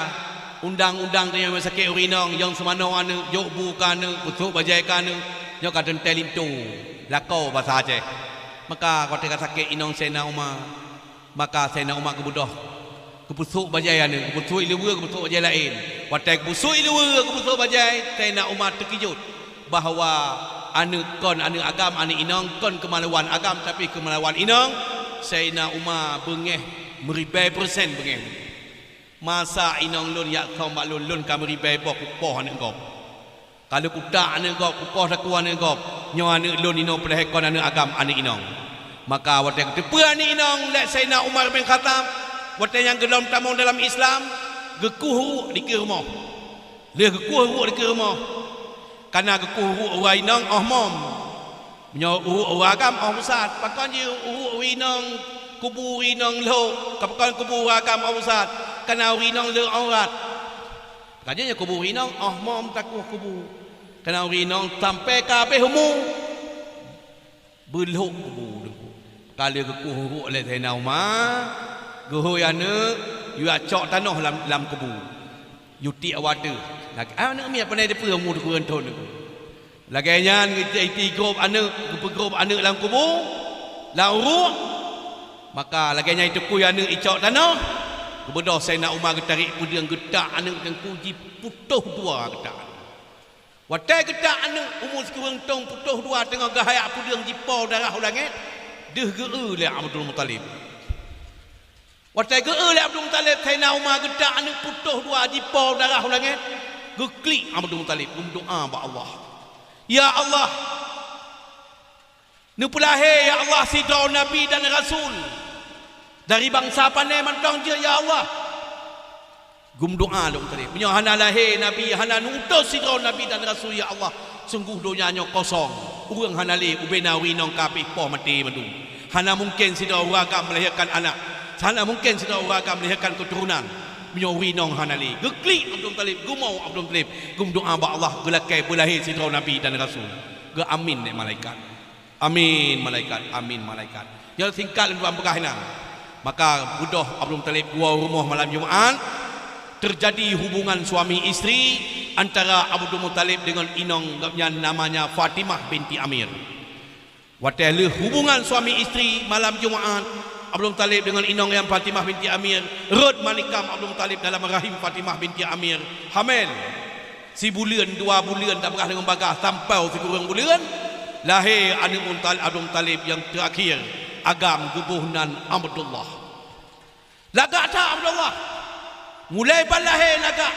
undang-undang tanyoe sakét ureuëng inong, nyang seumanoe aneuëk, jok bu keu aneuëk, peusok bajée keu aneuëk, nyoe ka teuntée linto, lakoe basa Aceh. Maka watée ka sakét inong Saidina Umar, maka Saidina Umar geubeudôh, geupeusok bajée aneuëk, geupeusok ié luweue, geupeusok bajée laén. Watée geupeusok ié luweue, geupeusok bajée, Saidina Umar teukeujot bahwa aneuëk kon aneuëk agam aneuëk inong, kon keumalawan agam, tapi keumalawan inong. Saidina Umar beungéh meuribée persen beungéh. Masa inong lôn jak thom bak lôn, lôn ka meuribée boh kupoh aneuëk gob. Ka lheueh kutak aneuëk gob, kupoh takue aneuëk gob, nyoe aneuëk lôn inoe peulahé kon aneuëk agam aneuëk inong. Maka watée geuteupeue aneuëk inong lé Saidina Umar bin Khattab, watée nyan gohlom tamong dalam Islam, geukueh uruek dikeue rumoh. Lheueh geukueh uruek dikeue rumoh, kana geukueh uruek ureuëng inong óh mom. Meunyoe uruek ureuëng agam óh musat, pakon jih uruek ureuëng inong, kubu ureuëng inong lhok, ka pakon kubu ureuëng agam óh musat, kana ureuëng inong le aurat. Ka jih nyoe kubu ureuëng inong óh mom takueh kubu. Kana ureuëng inong sampoe ka habéh umu, beulhok kubu. Ka lheueh geukueh uruek lé Saidina Umar, geuhôi aneuëk, yue cok tanoh lam, lam kubu. Yue tiek u ateueh. Lagée aneuëk miet pane teupeue umu sikureueng thon. Lagée nyan geuteuka grob aneuëk, geupeugrob aneuëk lam kubu, lam uruek. Maka lagée nyan iteukui aneuëk, icok tanoh, geubeudôh Saidina Umar geutarek peudeueng geutak aneuëk Teungku, jiputôh dua geutak. Watée geutak aneuëk umu sikureueng thon putôh dua teungoh geuhayak peudeueng jipo darah u langét, deuh geu-eu lé Abdul Muthalib. Watée geu-eu lé Abdul Muthalib, Saidina Umar geutak aneuëk putôh dua jipo darah u langét, geuklik Abdul Muthalib geumeudoá bak Allah, "Ya Allah, neupeulahé, ya Allah, sidroe nabi dan rasul dari bansa pane mantong jeuet, ya Allah." Geumeudoá lé Abdul Muthalib, "Meunyoe hana lahé nabi, hana neuutus sidroe nabi dan rasul, ya Allah, Sunggoh donya nyoe kosong, ureuëng hana lé, ubena ureuëng inong ka pih poh maté mandum. Hana mungken sidroe ureuëng agam melahirkan anak. Hana mungken sidroe ureuëng agam melahirkan keuturonan. Meunyoe ureuëng inong hana lé, geuklik Abdul Muthalib, geumoe Abdul Muthalib, geumeudoá bak Allah, geulakée beulahé sidroe nabi dan rasul. Geuamin lé malaikat. Amin malaikat, amin malaikat. Nyang singkat lôn tuan peugah inan. Maka beudôh Abdul Muthalib geuwoe rumoh malam Jumat, terjadi hubungan suami istri antara Abdul Muthalib dengan inong gobnyan namanya Fatimah binti Amir. Watée lheueh hubungan suami istri malam Jumat, Abdul Muthalib dengan inong nyan Fatimah binti Amir, rhot manikam Abdul Muthalib dalam rahim Fatimah binti Amir, hamil. Sibuleuen, dua buleuen, tapeugah deungon bagaih, sampoe sikureueng buleuen, lahé aneuëk Muttal-, Abdul Muttalib nyang teuakhir, agam geuboh nan Abdullah. Lagak that Abdullah. Mulai ban lahé lagak,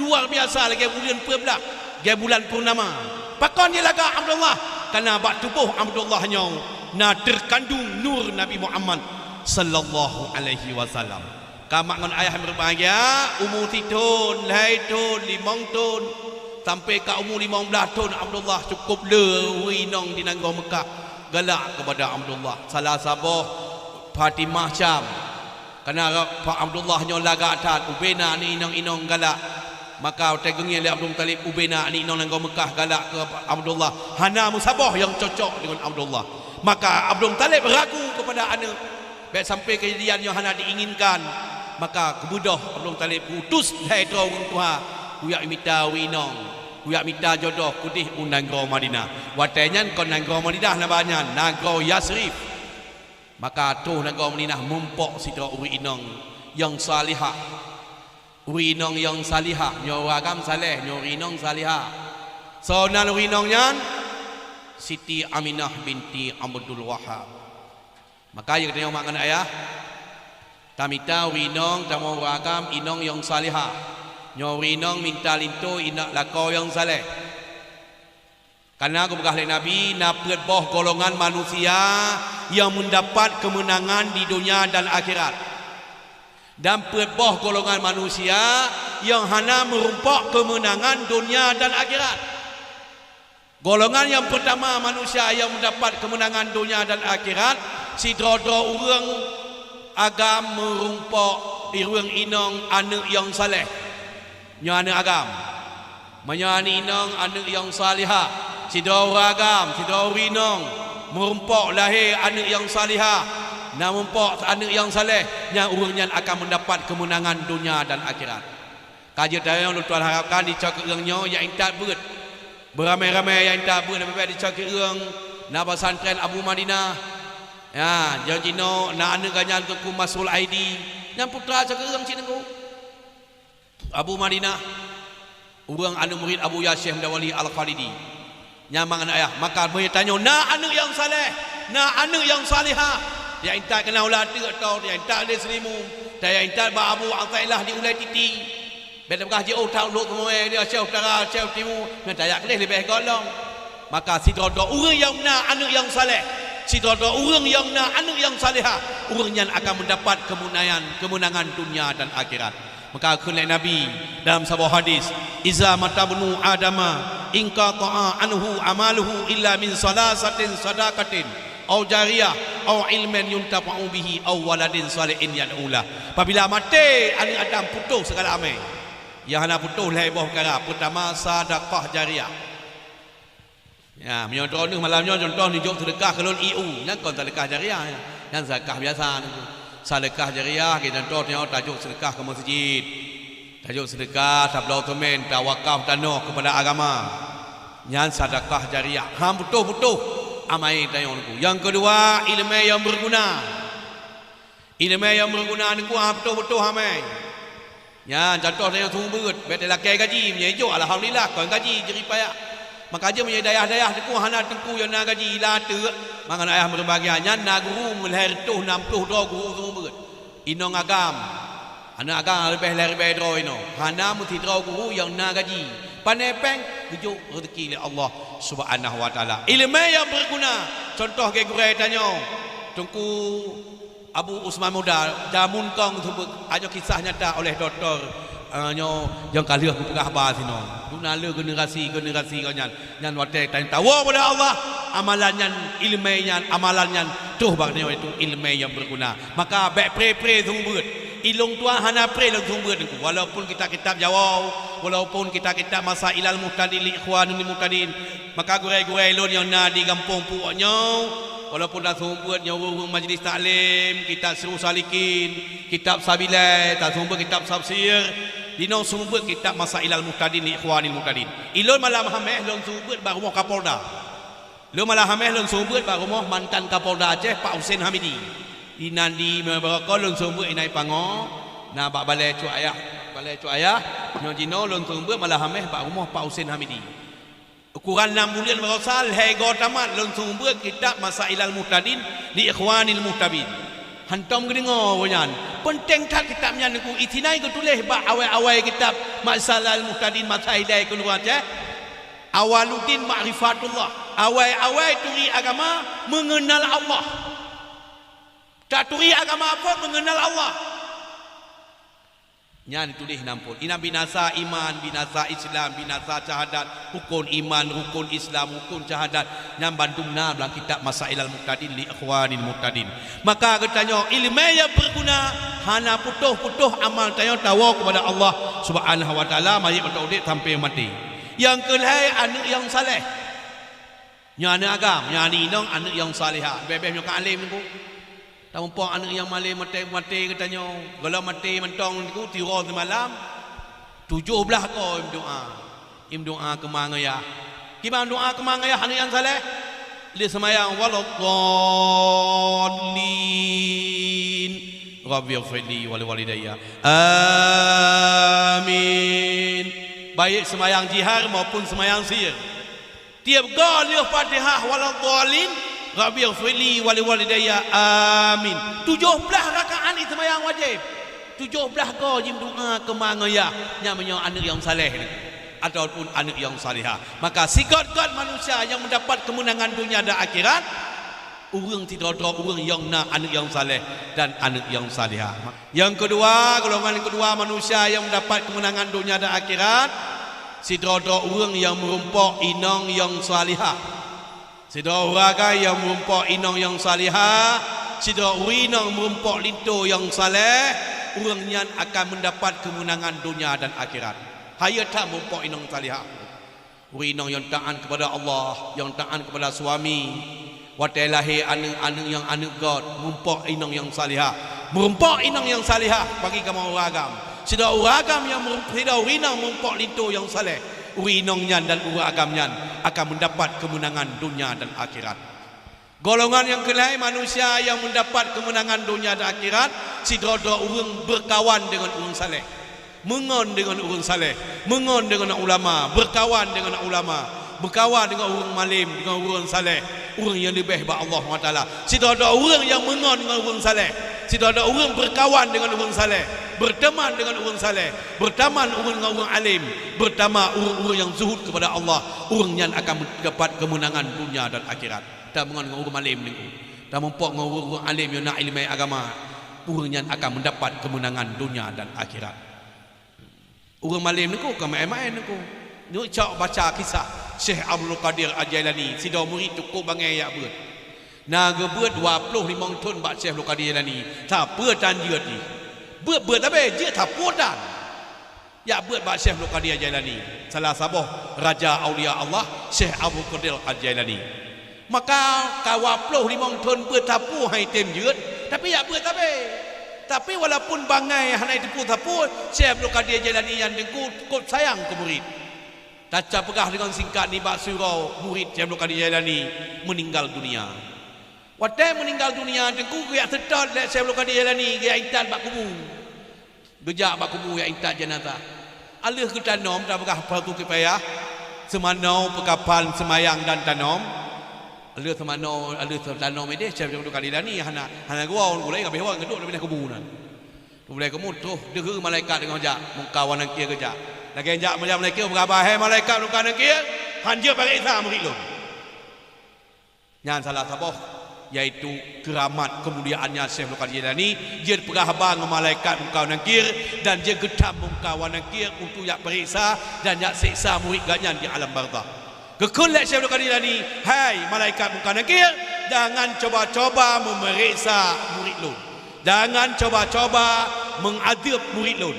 luar biasa, lagée buleuen peuet blaih, lagée bulan purnama. Pakon jilagak Abdullah? Kareuna bak tuboh Abdullah nyoe na teukandung nur Nabi Muhammad sallallahu alaihi wasallam. Ka mak ngon ayah meubahgia, umu sithon, lhée thon, limong thon, sampoe ka umu limong blaih thon Abdullah cukôp le ureuëng inong di nanggroe Meukah galak keupada Abdullah. Salah saboh Fatimah Syam. Kareuna Abdullah nyoe lagak that, ubena aneuëk inong-inong galak. Maka watée geungieng lé Abdul Muthalib ubena aneuëk inong nanggroe Meukah galak keu Abdullah, hana meusaboh nyang cocok deungon Abdullah. Maka Abdul Muthalib ragu keupada aneuëk. Bék sampoe keujadian nyang hana diinginkan, maka geubeudôh Abdul Muthalib geuutus lhée droe ureuëng tuha, kujak mita ureuëng inong, kujak mita jodoh keudeh u nanggroe Madinah. Watée nyan kon nanggroe Madinah na ba nyan, nanggroe Yasrib. Maka troh nanggroe Madinah mumpok sidroe ureuëng inong nyang salihah. Ureuëng inong nyang salihah, nyoe ureuëng agam saleh, nyoe ureuëng inong salihah. Soe nan ureuëng inong nyan? Siti Aminah binti Abdul Wahab. Maka ya geutanyoe mak ngon ayah, tamita ureuëng inong, tamong ureuëng agam, inong nyang salihah. Nyoe ureuëng inong minta linto inong lakoe nyang saleh. Kareuna geupeugah lé Nabi, na peuet boh golongan manusia nyang meundapat keumeunangan di donya dan akhirat. Dan peuet boh golongan manusia nyang hana meurumpok keumeunangan donya dan akhirat. Golongan nyang peurtama manusia nyang meudapat keumeunangan donya dan akhirat, sidroe-droe ureuëng agam meurumpok ureuëng inong aneuëk nyang saleh. Nyoe aneuëk agam. Meunyoe aneuëk inong aneuëk nyang salihah, sidroe ureuëng agam, sidroe ureuëng inong meurumpok lahé aneuëk nyang salihah, na mumpok aneuëk nyang saleh, nyan ureuëng nyan akan meudapat keumeunangan donya dan akhirat. Ka jeuet tanyoe lôn tuan harapkan di cot keueung nyoe jak intat beuet. Beuramé-ramé jak intat beuet leubeh-leubeh di cot keueung na pesantren Abu Madinah. Ya, nyang jinoe na aneuëk gobnyan Teungku Masrul Aidi, nyang putra cot keueung cit Teungku. Abu Madinah, ureuëng aneuëk murit Abu Yah Syekh Muda Wali Al-Khalidi. Nyan mak ngon ayah, maka meunyoe tanyoe na aneuëk nyang saleh, na aneuëk nyang salihah, jak intat keunan u Lateuk, atau jak intat lé Seulimu, atau jak intat bak Abu Athaillah di Ulée Titi. Bék tapeugah jiôh that u Lhokseumawe, di Aceh Utara, Aceh Timu, nyan tajak keudeh leubeh gohlom. Maka sidroe-droe ureuëng nyang na aneuëk nyang saleh, sidroe-droe ureuëng nyang na aneuëk nyang salihah, ureuëng nyan akan meudapat keumeunangan, keumeunangan donya dan akhirat. Maka kheun lé Nabi dalam saboh hadis, "Iza mata ibnu Adama inqata'a anhu amaluhu illa min salasatin sadaqatin, au jariyah, au ilmin yuntafa'u bihi, au waladin salihin yad'u lah." Apabila maté aneuëk Adam, putôh segala amai. Nyang hana putôh lhée boh peukara. Peurtama, sadaqah jariyah. Ya, meunyoe droeneuh malam nyoe contoh neujok seudeukah keu lôn I U, nyan kon seudeukah jariah nyan. Nyan seudeukah biasa nyan. Seudeukah jariah, keu contoh nyoe tajok seudeukah keu meuseujid. Tajok seudeukah, tabloe seumén, tawakaf tanoh keupada agama. Nyan seudeukah jariah. Han putôh-putôh amai tanyoe Teungku. Nyang keudua, ileumé nyang beuguna. Ileumé nyang meuguna Teungku, ha, beutôi-beutôi amai. Nyan, contoh tanyoe seumeubeuet, bék talakée gaji, meunyoe ijok, alhamdulillah, kon gaji, jerih payah. Maka jeuet meunyoe dayah-dayah Teungku hana Teungku nyang na gaji, i Lateuk, mangat ayah meubahagia, nyan na guru meulhée reutôh nam ploh droe guru seumeubeuet. Inong agam, aneuëk agam leubeh lhée ribée droe inoe, hana meusidroe guru nyang na gaji. Pane péng, geujok reuzeki lé Allah Subhanahu wa Taala. Ileumé nyang beuguna, contoh lagée gurée tanyoe, Teungku Abu Usman Muda, jameun kong teubeuet, nyoe kisah nyata oleh Doktor Ah, nyoe nyang ka lheueh kupeugah haba sinoe. Duna le generasi-generasi geuh nyan, nyan watée tanyoe tawoe ubak Allah, amalan nyan, ileumé nyan, amalan nyan troh bak nyoe, yaitu ileumé nyang beuguna. Maka bék pré-pré seumeubeuet. Ilôn tuan hana pré lôn seumeubeuet Teungku. Walaupun kitab-kitab Jawoe, walaupun kitab-kitab Masailal Muhtadin li Ikhwanil Muhtadin, maka gurée-gurée lôn nyang na di gampông Puwok nyoe, walaupun taseumeubeuet nyoe ureuëng-ureuëng majlis taklim, kitab Sirus Salikin, kitab Sabilai, taseumeubeuet kitab Tafsir, dinoe seumeubeuet kitab Masailal Muhtadin li Ikhwanil Muhtadin. Ilôn malam Haméh lôn seumeubeuet bak rumoh Kapolda. Lôn malam Haméh lôn seumeubeuet bak rumoh mantan Kapolda Aceh, Pak Husen Hamidi. Inan di Meubeurakon lôn seumeubeuet inan Pango, na bak Balai Cut Ayah. Balai Cut Ayah, nyoe jinoe lôn seumeubeuet malam Haméh bak rumoh Pak Husen Hamidi. Ukuran nam buleuen barosa lhée goe tamat lôn seumeubeuet kitab Masailal Muhtadin li Ikhwanil Muhtadin. Hantom geudeungoe nyan. Peunteng that kitab nyan Teungku, isinan geutuléh bak awai-awai kitab Masailal Muhtadin Masailai keu ureuëng Aceh. Awaluddin ma'rifatullah. Awai-awai turi agama mengenal Allah. Taturi agama phon mengenal Allah. Nyan tuléh nam phon. Inan binasa iman, binasa Islam, binasa syahadat, rukun iman, rukun Islam, rukun syahadat. Nyan bandum na dalam kitab Masailal Muhtadin li Ikhwanil Muhtadin. Maka geutanyoe ileumé nyang beuguna, hana putôh-putôh amal tanyoe tawoe keupada Allah Subhanahu wa Taala, manyét mantong udeb sampoe maté. Nyang keulhée aneuëk nyang saleh. Nyoe aneuëk agam, nyoe aneuëk inong, aneuëk nyang salihah. Bék-bék nyoe ka além Teungku. Tamuphom aneuëk nyang malém maté-maté geutanyoe. Gohlom maté mantong Teungku, tiroe simalam, tujoh blaih goe imeudoá. Imeudoá keu ma ngon yah. Kiban doá keu ma ngon yah aneuëk nyang saleh? Lheueh seumayang, "Waladdallin. Rabbighfirli wa liwalidayya. Amin." Baik seumayang jihar maupun seumayang sir. Tieb goe lheueh Fatihah, "Waladdallin, Rabbighfirli wa liwalidayya, amin." Tujoh blaih rakaat iseumayang wajéb. Tujoh blaih goe jimeudoá keu ma ngon yah, nyan meunyoe aneuëk nyang saleh nyoe, ataupun aneuëk nyang salihah. Maka sigét-gét manusia nyang meudapat keumeunangan donya dan akhirat, ureuëng sidroe-droe ureuëng nyang na aneuëk nyang saleh dan aneuëk nyang salihah. Nyang keudua, golongan nyang keudua manusia nyang meudapat keumeunangan donya dan akhirat, sidroe-droe ureuëng nyang meurumpok inong nyang salihah. Sidroe ureuëng agam nyang meurumpok inong nyang salihah, sidroe ureuëng inong meurumpok linto nyang saleh, ureuëng nyan akan meudapat keumeunangan donya dan akhirat. Hayeue that meurumpok inong salihah. Ureuëng inong nyang taát keupada Allah, nyang taát keupada suami. Watée lahé aneuëk, aneuëk nyang aneuëk göt, meurumpok inong nyang salihah. Meurumpok inong nyang salihah bagi kamoe ureuëng agam. Sidroe ureuëng agam nyang meurum-, sidroe ureuëng inong meurumpok linto nyang saleh, ureuëng inong nyan dan ureuëng agam nyan akan meudapat keumeunangan donya dan akhirat. Golongan nyang keulhée manusia nyang meudapat keumeunangan donya dan akhirat, sidroe-droe ureuëng beukawan deungon ureuëng saleh. Meungon deungon ureuëng saleh, meungon deungon ulama, beukawan deungon ulama, beukawan deungon ureuëng malém, deungon ureuëng saleh, ureuëng nyang leubeh bak Allah Subhanahu wa Taala. Sidroe-droe ureuëng nyang meungon deungon ureuëng saleh, sidroe-droe ureuëng beukawan deungon ureuëng saleh, beuteuman deungon ureuëng saleh, beuteuman ureuëng ngon ureuëng além, beutama ureuëng-ureuëng nyang zuhud keupada Allah, ureuëng nyan akan meudapat keumeunangan donya dan akhirat. Tameungon ngon ureuëng malém Teungku. Tamuphom ngon ureuëng-ureuëng além nyang na iéleumé agama, ureuëng nyan akan meudapat keumeunangan donya dan akhirat. Ureuëng malém Teungku kon maén-maén Teungku. Nyoe cok baca kisah Syekh Abdul Qadir Al-Jailani, sidroe murit cukôp bangai jak beuet. Na geubeuet dua ploh limong thon bak Syekh Abdul Qadir Jailani, sapeue tan jeuet jih. Beuet-beuet sabe, jeuet sapeue tan. Jak beuet bak Syekh Abdul Qadir Al-Jailani, salah saboh raja aulia Allah, Syekh Abdul Qadir Al-Jailani. Maka ka dua ploh limong thon beuet sapeue han item jeuet, tapi jak beuet sabe. Tapi walaupun bangai hana jiteupeue sapeue, Syekh Abdul Qadir Jailani nyan Teungku cukôp sayang keu murit. Taca peugah deungon singkat nibak sidroe murit Syekh Abdul Qadir Jailani meuninggal dunia. Watée meuninggal dunia Teungku geujak seutôt lé Syekh Abdul Qadir Jailani, geujak intat bak kubu. Geujak bak kubu jak intat jenazah. Aleuh geutanom, tapeugah fardu kifayah, seumanoe, peukapan, seumayang dan tanom. Aleuh seumanoe, aleuh tanom idéh, Syekh Abdul Qadir Jailani hana, hana geuwoe, ureuëng gulai ka abéh woe, geuduek di binéh kubu nan. Di binéh kubu troh deuheu malaikat deungon jak, Mungkar wa Nakir geujak. Lagée jak malaikat, peugah bak, "Hai malaikat Mungkar Nakir, han jeuet bak Isa murit lôn." Nyan salah saboh yaitu keuramat keumuliaannya Syekh Abdul Qadir Jailani, jeuet peugah haba ngon malaikat Mungkar wa Nakir dan jeuet geutam Mungkar wa Nakir untuk jak peuriksa dan jak seksa murit gobnyan di alam barzakh. Geukheun lé Syekh Abdul Qadir Jailani, "Hai malaikat Mungkar Nakir, jangan coba-coba memeriksa murit lôn. Jangan coba-coba mengadab murit lôn."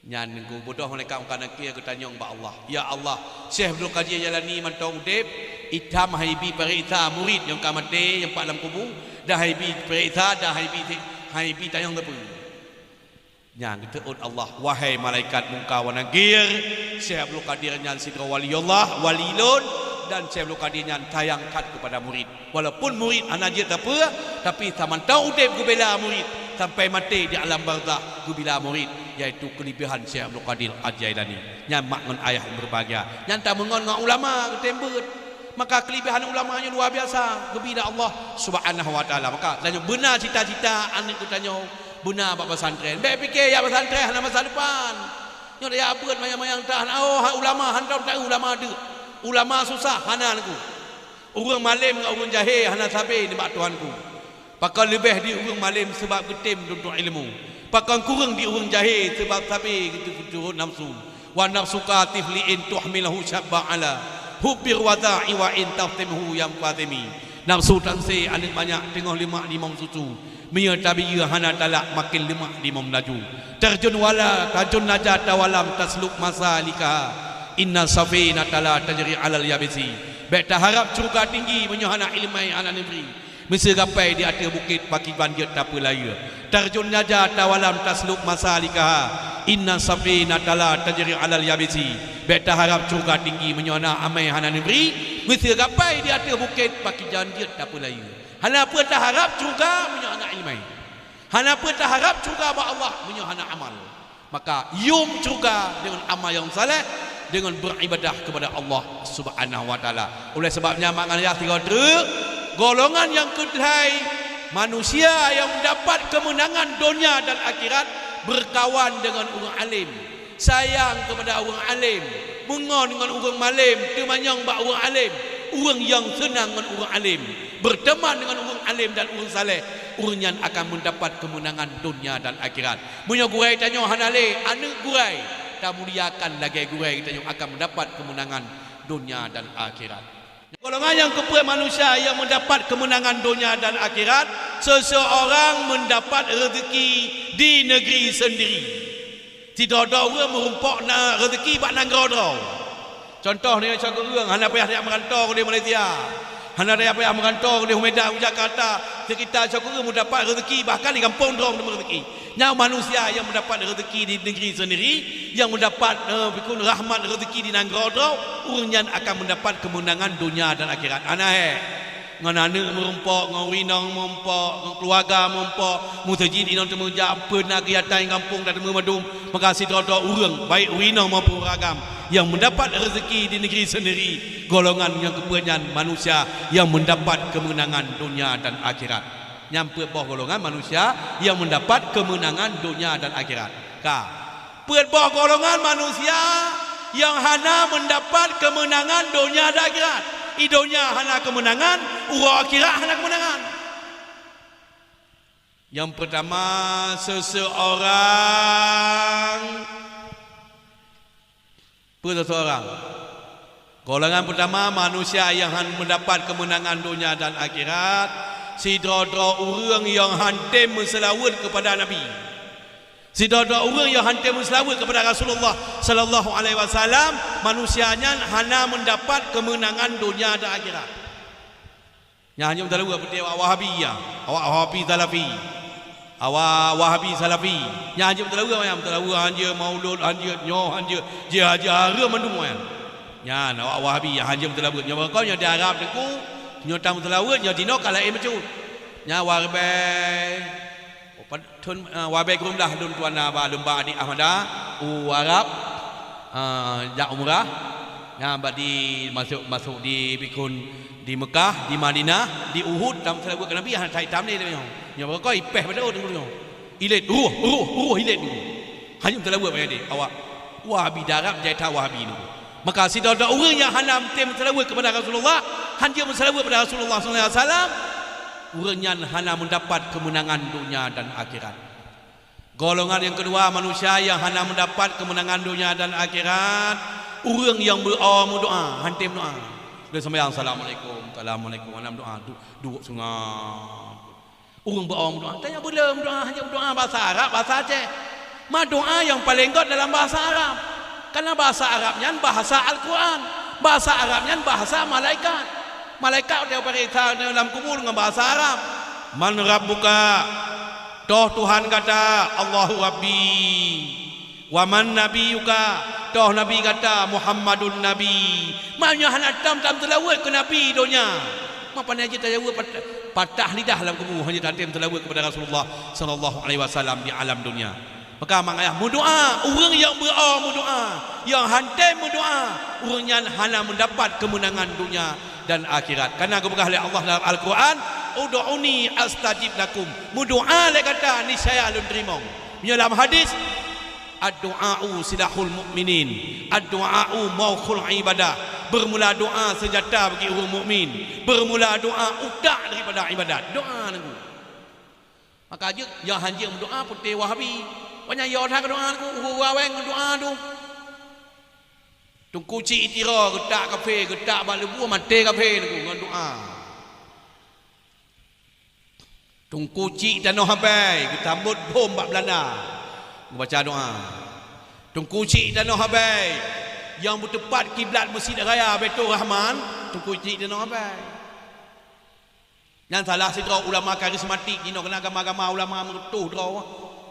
Nyan geubeudôh malaikat Mungkar Nakir geutanyong bak Allah, "Ya Allah, Syekh Abdul Qadir Jailani mantong udeb, itam hai bi peuriksa murit nyang ka maté nyang pat lam kubu, dan hai bi peuriksa dan hai bi, hai bi tanyong teupeu." Nyan geuteuôt Allah, "Wahai malaikat Mungkar wa Nakir, Syekh Abdul Qadir nyan sidroe wali Allah, wali lôn, dan Syekh Abdul Qadir nyan sayang that keupada murit. Walaupun murit hana jeuet sapeue, tapi samantong udeb geubela murit sampai maté di alam barzakh geubela murit, yaitu keulebihan Syekh Abdul Qadir Al-Jailani." Nyan mak ngon ayah nyang berbahagia. Nyan tameungon ngon ulama geutem beuet. Maka keulebihan ulama nyoe luar biasa, geubi lé Allah Subhanahu wa Taala. Maka tanyoe beuna cita-cita aneuk geutanyoe beuna bak pesantren. Bék pike jak pesantren hana masa depan. Nyoe tajak beuet manyang-manyang tan, oh, hai ulama, hana tahu ulama deuk. Ulama susah, hana neuk. Ureuëng malem ngon ureuëng jahé hana sabe nibak Tuhanku. Pakon leubeh di ureuëng malem seubab geutem tuntut ilmu. Pakon kureueng di ureuëng jahé seubab sabe geutu-, geuturot nafsu. "Wa nafsuka tifli in tuhmilhu syabba ala hubbi rwada'i wa in taftimhu yanfatimi." Nafsu tanse aneuk manyak teungoh leumak dimong susu. Meunyoe tabiyeu hana talak, maken leumak dimong laju. Tarjun wala, tarjun najata walam tasluk masalikaha. Inna safinata la tajri alal yabisi. Bék taharab syeuruga tinggi meunyoe hana ileumèe, hana neubri. Miseue gapai di ateueh bukét pakiban jeuet tapeulayeue. Tarjun najata walam tasluk masalikaha. Inna safinata la tajri alal yabisi. Bék taharab syeuruga tinggi meunyoe na amai hana neubri. Miseue gapai di ateueh bukét pakiban jeuet tapeulayeue. Hana peue taharab syeuruga meunyoe hana ileumèe. Hana peue taharab syeuruga bak Allah meunyoe hana amal. Maka yum syeuruga deungon amal nyang saleh, deungon beuribadah keupada Allah Subhanahu wa Taala. Oleh sabab nyan, mak ngon ayah, sigoe treuk, golongan nyang keudua, manusia nyang meudapat keumeunangan donya dan akhirat, beukawan deungon ureuëng além, sayang keupada ureuëng além, meungon ngon ureuëng malém, teumanyong bak ureuëng além, ureuëng nyang seunang ngon ureuëng além, beurteuman deungon ureuëng além dan ureuëng saleh, ureuëng nyan akan meudapat keumeunangan donya dan akhirat. Meunyoe gurèe tanyoe hana lé, aneuk gurèe, tamuliakan lagèe gurèe geutanyoe akan meudapat keumeunangan donya dan akhirat. Golongan nyang keupeuet manusia nyang meudapat keumeunangan donya dan akhirat, seseorang meudapat reuzeuki di neugri seundiri. Sidroe-droe ureuëng meurumpok na reuzeuki bak nanggroe droe. Cuntoh, nyoe soe ureuëng hana payah tajak meuranto di Malaysia. Hana payah meuranto di Medan, Jakarta. Seukita soe ureuëng meudapat reuzeuki, bahkan di gampông droe meureuzeuki. Nyan manusia nyang meudapat reuzeuki di neugri seundiri, nyang meudapat, eh, bikon rahmat reuzeuki di nanggroe droe, ureuëng nyan akan meudapat keumeunangan donya dan akhirat. Hana hèk. Ngon aneuk meurumpok, ngon ureuëng inong meurumpok, ngon keuluwarga meurumpok, meuseujid inong teumeujak, peue na keugiatan gampông tateumé mandum, maka sidroe-droe ureuëng, baik ureuëng inong maupun ureuëng agam, nyang meudapat reuzeuki di neugri seundiri, golongan nyang keupeuet nyan manusia nyang meudapat keumeunangan donya dan akhirat. Nyan peuet boh golongan manusia nyang meudapat keumeunangan donya dan akhirat. Ka. Peuet boh golongan manusia nyang hana meudapat keumeunangan donya dan akhirat. Di donya hana keumeunangan, uroe akhirat hana keumeunangan. Nyang peurtama, seseorang. Peue seseorang? Golongan peurtama, manusia nyang hana meudapat keumeunangan donya dan akhirat, sidroe-droe ureuëng nyang hana tem meuseulaweuet keupada Nabi. Sidroe-droe ureuëng nyang hana tem meuseulaweuet keupada Rasulullah sallallahu alaihi wasallam, manusia nyan hana meudapat keumeunangan donya dan akhirat. Nyan hanjeuet meuseulaweuet, peue awak Wahabi, ya. Awak Wahabi Salafi. Awak Wahabi Salafi. Nyan hanjeuet meuseulaweuet, nyan meuseulaweuet hanjeuet, maulud hanjeuet, nyoe hanjeuet, jih hanjeuet, hareuem mandum nyan. Nyan awak Wahabi hanjeuet meuseulaweuet. Nyoe bak droe nyoe di Arab teungku, nyoe tam meuseulaweuet, nyoe jinoe ka laén bacut. Nyan wareubai. Thon, ah, wabée geurum lah lôn tuan na ba lôn ba adik Ahmada u Arab, ah, jak umrah. Nyan bak di masôk, masôk di bikon di Mekah, di Madinah, di Uhud, tam seulaweuet keu Nabi, hana that itam lé nyoe. Nyoe beureukoh ipéh pada ureuëng nyoe. Ilét, ruh, ruh, ruh, ilét nyoe. Hanyum seulaweuet bangai deh. Awak Wahabi darab jai that Wahabi nyoe. Maka sidroe-droe ureuëng nyang hana meutem meuseulaweuet keupada Rasulullah, hanjeuet meuseulaweuet keupada Rasulullah sallallahu alaihi wasallam, ureuëng nyan hana meudapat keumeunangan donya dan akhirat. Golongan nyang keudua manusia nyang hana meudapat keumeunangan donya dan akhirat, ureuëng nyang beu-o meudoá, hantom doá. Lheueh seumayang, "Assalamualaikum, assalamualaikum," hana meudoá, du-, duek seungab. Ureuëng beu-o meudoá, tanyoe beu le meudoá, hanjeuet meudoá bahasa Arab, bahasa Aceh. Ma doá nyang paleng gét dalam bahasa Arab. Karena bahasa Arab nyan bahasa Al-Quran. Bahasa Arab nyan bahasa malaikat. Malaikat watée pareksa dalam kubur ngon bahasa Arab. "Man rabbuka?" Toh Tuhan gata? "Allahu Rabbi." "Wa man nabiyuka?" Toh Nabi gata? "Muhammadun Nabi." Meunyoe hana tam, tam seulaweuet keu Nabi donya, ma pane jeuet tajaweueb pat-, patah lidah lam kubu, hana tatem seulaweuet keupada Rasulullah sallallahu alaihi wasallam di alam donya. Maka mang ayah meudoá, ureuëng nyang beu-o meudoá, nyang hantom meudoá, ureuëng nyan hana meudapat keumeunangan donya dan akhirat. Karena geupeugah lé Allah dalam Al-Quran, "Ud'uni astajib lakum." Meudoá lé gata, niscaya Lôn teurimong. Meunyoe lam hadis, "Ad-du'a'u silahul mu'minin, ad-du'a'u mukhul ibadah." Beureumola doá seunjata bagi ureuëng mukmin. Beureumola doá utak daripada ibadat. Doá nangku. Maka jeuet nyang hanjeuet meudoá putéh Wahabi. Awaknyan yo that doá nangku, ureuëng awai ngon doá tu. Teungku Chik Tiro geutak kafé, geutak bak leubue, maté kafé nangku ngon doá. Teungku Chik Tanoh Abée geusambot bom bak Beulanda, geubaca doá. Teungku Chik Tanoh Abée nyang beuteupat kiblat Meuseujid Raya Baiturrahman, Teungku Chik Tanoh Abée. Nyan salah sidroe ulama karismatik jinoe, keunan gama-gama ulama meututoh droe.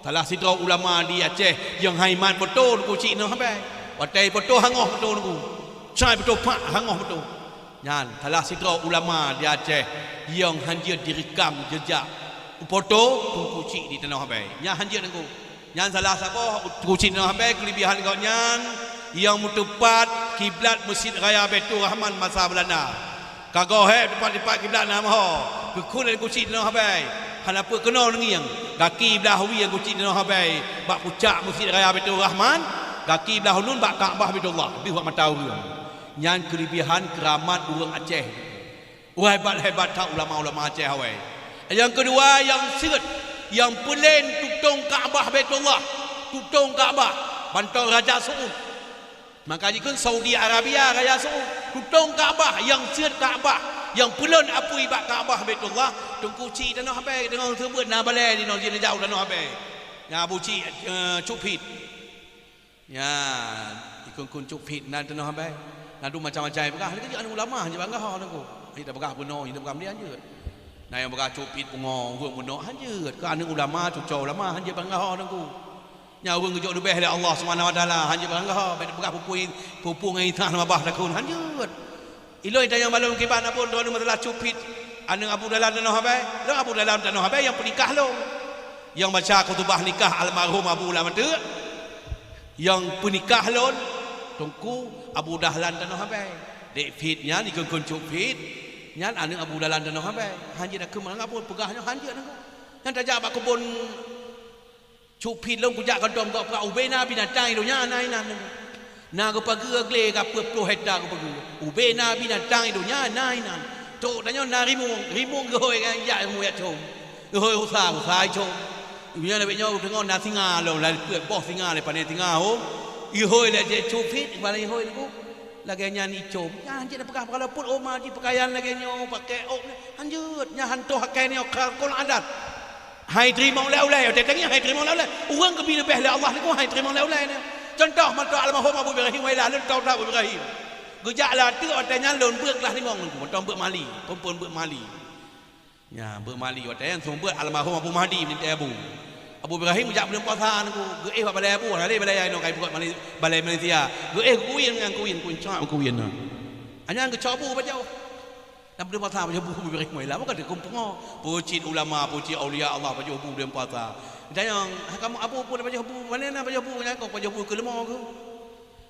Salah sidroe ulama di Aceh nyang hai mat foto Teungku Chik Tanoh Abée. Watée foto hangoh foto nangku. Sai foto pak hangoh foto. Nyan salah sidroe ulama di Aceh nyang hanjeuet direkam jejak foto Teungku Chik di Tanoh Abée. Nyan hanjeuet nangku. Nyan salah saboh Teungku Chik Tanoh Abée, keulebihan gobnyan nyang meuteupat kiblat Meuseujid Raya Baiturrahman masa Beulanda. Ka goh hék teupat-teupat kiblat na meuho. Geukheun lé Teungku Chik Tanoh Abée. Hana peue keunoe neungieng. Gaki blah wie Teungku Chik Tanoh Abée bak pucak Meuseujid Raya Baiturrahman, gaki blah uneun bak Ka'bah Baitullah, deuh bak mata ureuëng. Nyan keulebihan keuramat ureuëng Aceh. Wah, hebat-hebat that ulama-ulama Aceh awai. Nyang keudua, nyang seuet, nyang peulén tutong Ka'bah Baitullah, tutong Ka'bah, mantong Raja Saud. Maka jikheun Saudi Arabia, Raja Saud, tutong Ka'bah, nyang seuet Ka'bah, nyang peulén apui bak Ka'bah Baitullah, Teungku Chik Tanoh Abée deungon seumeubeuet na balée di noe jih neujak u Tanoh Abée. Nyan Abu Chik, eh, Cut Phit. Nyan, ikheun-kheun Cut Phit na Tanoh Abée. Na dum macam-macam peugah, lagée jeuet aneuëk ulama hanjeuet bangga ho nangku. Hanjeuet tapeugah bunoe, hanjeuet tapeugah meundian jeuet. Na nyang peugah Cut Phit pungo, ureuëng bunoe hanjeuet. Keu aneuëk ulama, cucoe ulama hanjeuet bangga ho nangku. Nyan ureuëng geujok leubeh lé Allah Subhanahu Wa Taala hanjeuet bangga ho, bèk tapeugah peue-peue, peue-peue ngon intat lam babah takheun hanjeuet. Ilôn tanyong bak lôn kiban Abu, droeneuh masalah Cut Phit, aneuëk Abu Dahlan Tanoh Abée. Lôn Abu Dahlan Tanoh Abée nyang peunikah lôn. Nyang baca khutubah nikah almarhum Abu Lam Ateuk. Nyang peunikah lôn, Teungku Abu Dahlan Tanoh Abée. Dek Phit nyan, ikheun-kheun Cut Phit, nyan aneuëk Abu Dahlan Tanoh Abée. Hanjeuet takheun meurangkap pun peugah nyoe hanjeuet nangku. Nyan tajak bak keubon Cut Phit lôn kujak kantô gop prak ubé na binatang i donya na inan. Na geupageue glé ka peuet ploh hekta geupageue. Ubé na binatang i donya na inan. Trok tanyoe na rimueng, rimueng geuhôi ngon jak rimueng jak com. Geuhôi rusa, rusa i com. Nyoe lagée nyoe teungoh na singa lom, lagée peuet boh singa lé pané singa hom. Ihôi lé jih Cut Phit, keupada ihôi nangku. Lagée nyan i com. Nyan jeuet tapeugah peukara peuet oma jih peukayan lagée nyoe, paké ôk nyan. Hanjeuet, nyan hantoh akai nyoe khalqul adat. Hai teurimong lé ulée, watée tangieng hai teurimong lé ulée. Ureuëng geubi leubeh lé Allah nangku hai teurimong lé ulée nyan. Cuntoh, mantong almarhum Abu Ibrahim Wailah, lôn tau that Abu Ibrahim. Geujak lam ateuk watée nyan lôn beuet glah limong nangku, mantong beuet mali, phon-phon beuet mali. Nyan, beuet mali, watée nyan seumeubeuet almarhum Abu Mahdi meunintée Abu. Abu Ibrahim geujak buleuen puasa nangku, geuéh bak balée Abu, hana lé balée inoe kai buet mali-, balée Malaysia. Geuéh geukuwien ngon kuwien, kuwien cok kuwien nyan. Hanya geucok bu pajoh. Lam buleuen puasa pajoh bu Abu Ibrahim Wailah, bukan deukum pungo. Peucit ulama, peucit aulia Allah pajoh bu buleuen puasa. Ditanyong, "Hai kamoe Abu, peue na pajoh bu? Pane na pajoh bu nyan kong pajoh bu keu leumo keuh?"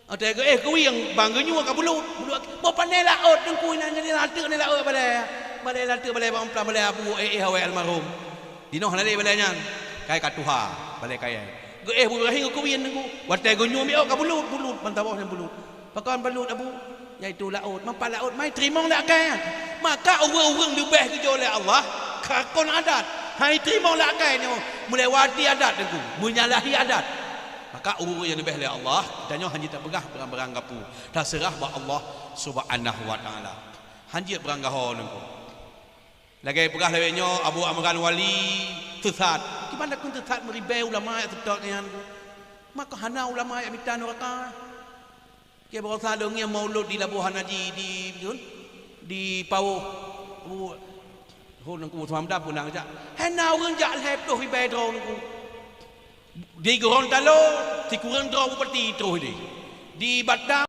Watée geuéh kuwien, ban geunyue ka bulut. Bulut, boh pane laôt teungku inan nyan, laôt ni laôt balée. Balée laôt balée bak mumplam balée Abu éh-éh awai almarhum. Dinoe hana lé balée nyan. Kai ka tuha, balée kayée. Geuéh Abu Ibrahim kuwien teungku. Watée geunyue miôk ka bulut, bulut, ban saboh nyan bulut. Pakon balut, Abu? Yaitu laôt. Mapa laôt? Mai teurimong lé akai. Maka ureuëng-ureuëng leubeh geujok lé Allah, ka kon adat. Hai teurimong lé akai nyoe, meulewati adat Teungku, menyalahi adat. Maka ureuëng nyang leubeh lé Allah, tanyoe hana tapeugah barang-barang gapu. Taseurah bak Allah Subhanahu wa Taala. Hanjeuet beuranggaho Teungku. Lagée peugah lawét nyoe Abu Amran Wali, teusat. Kiban takheun teusat meuribée ulama nyang seutôt nyan. Maka hana ulama nyang mita nuraka. Ke barosa lôn ngieng maulud di Labuhan Haji di, di, di Pawôh. Abu, ho Teungku Usman Hamdan pun nang jak. Hana ureuëng jak lhée ploh ribée droe Teungku. Di Gorontalo, sikureueng droe bupati troh di. Di Batam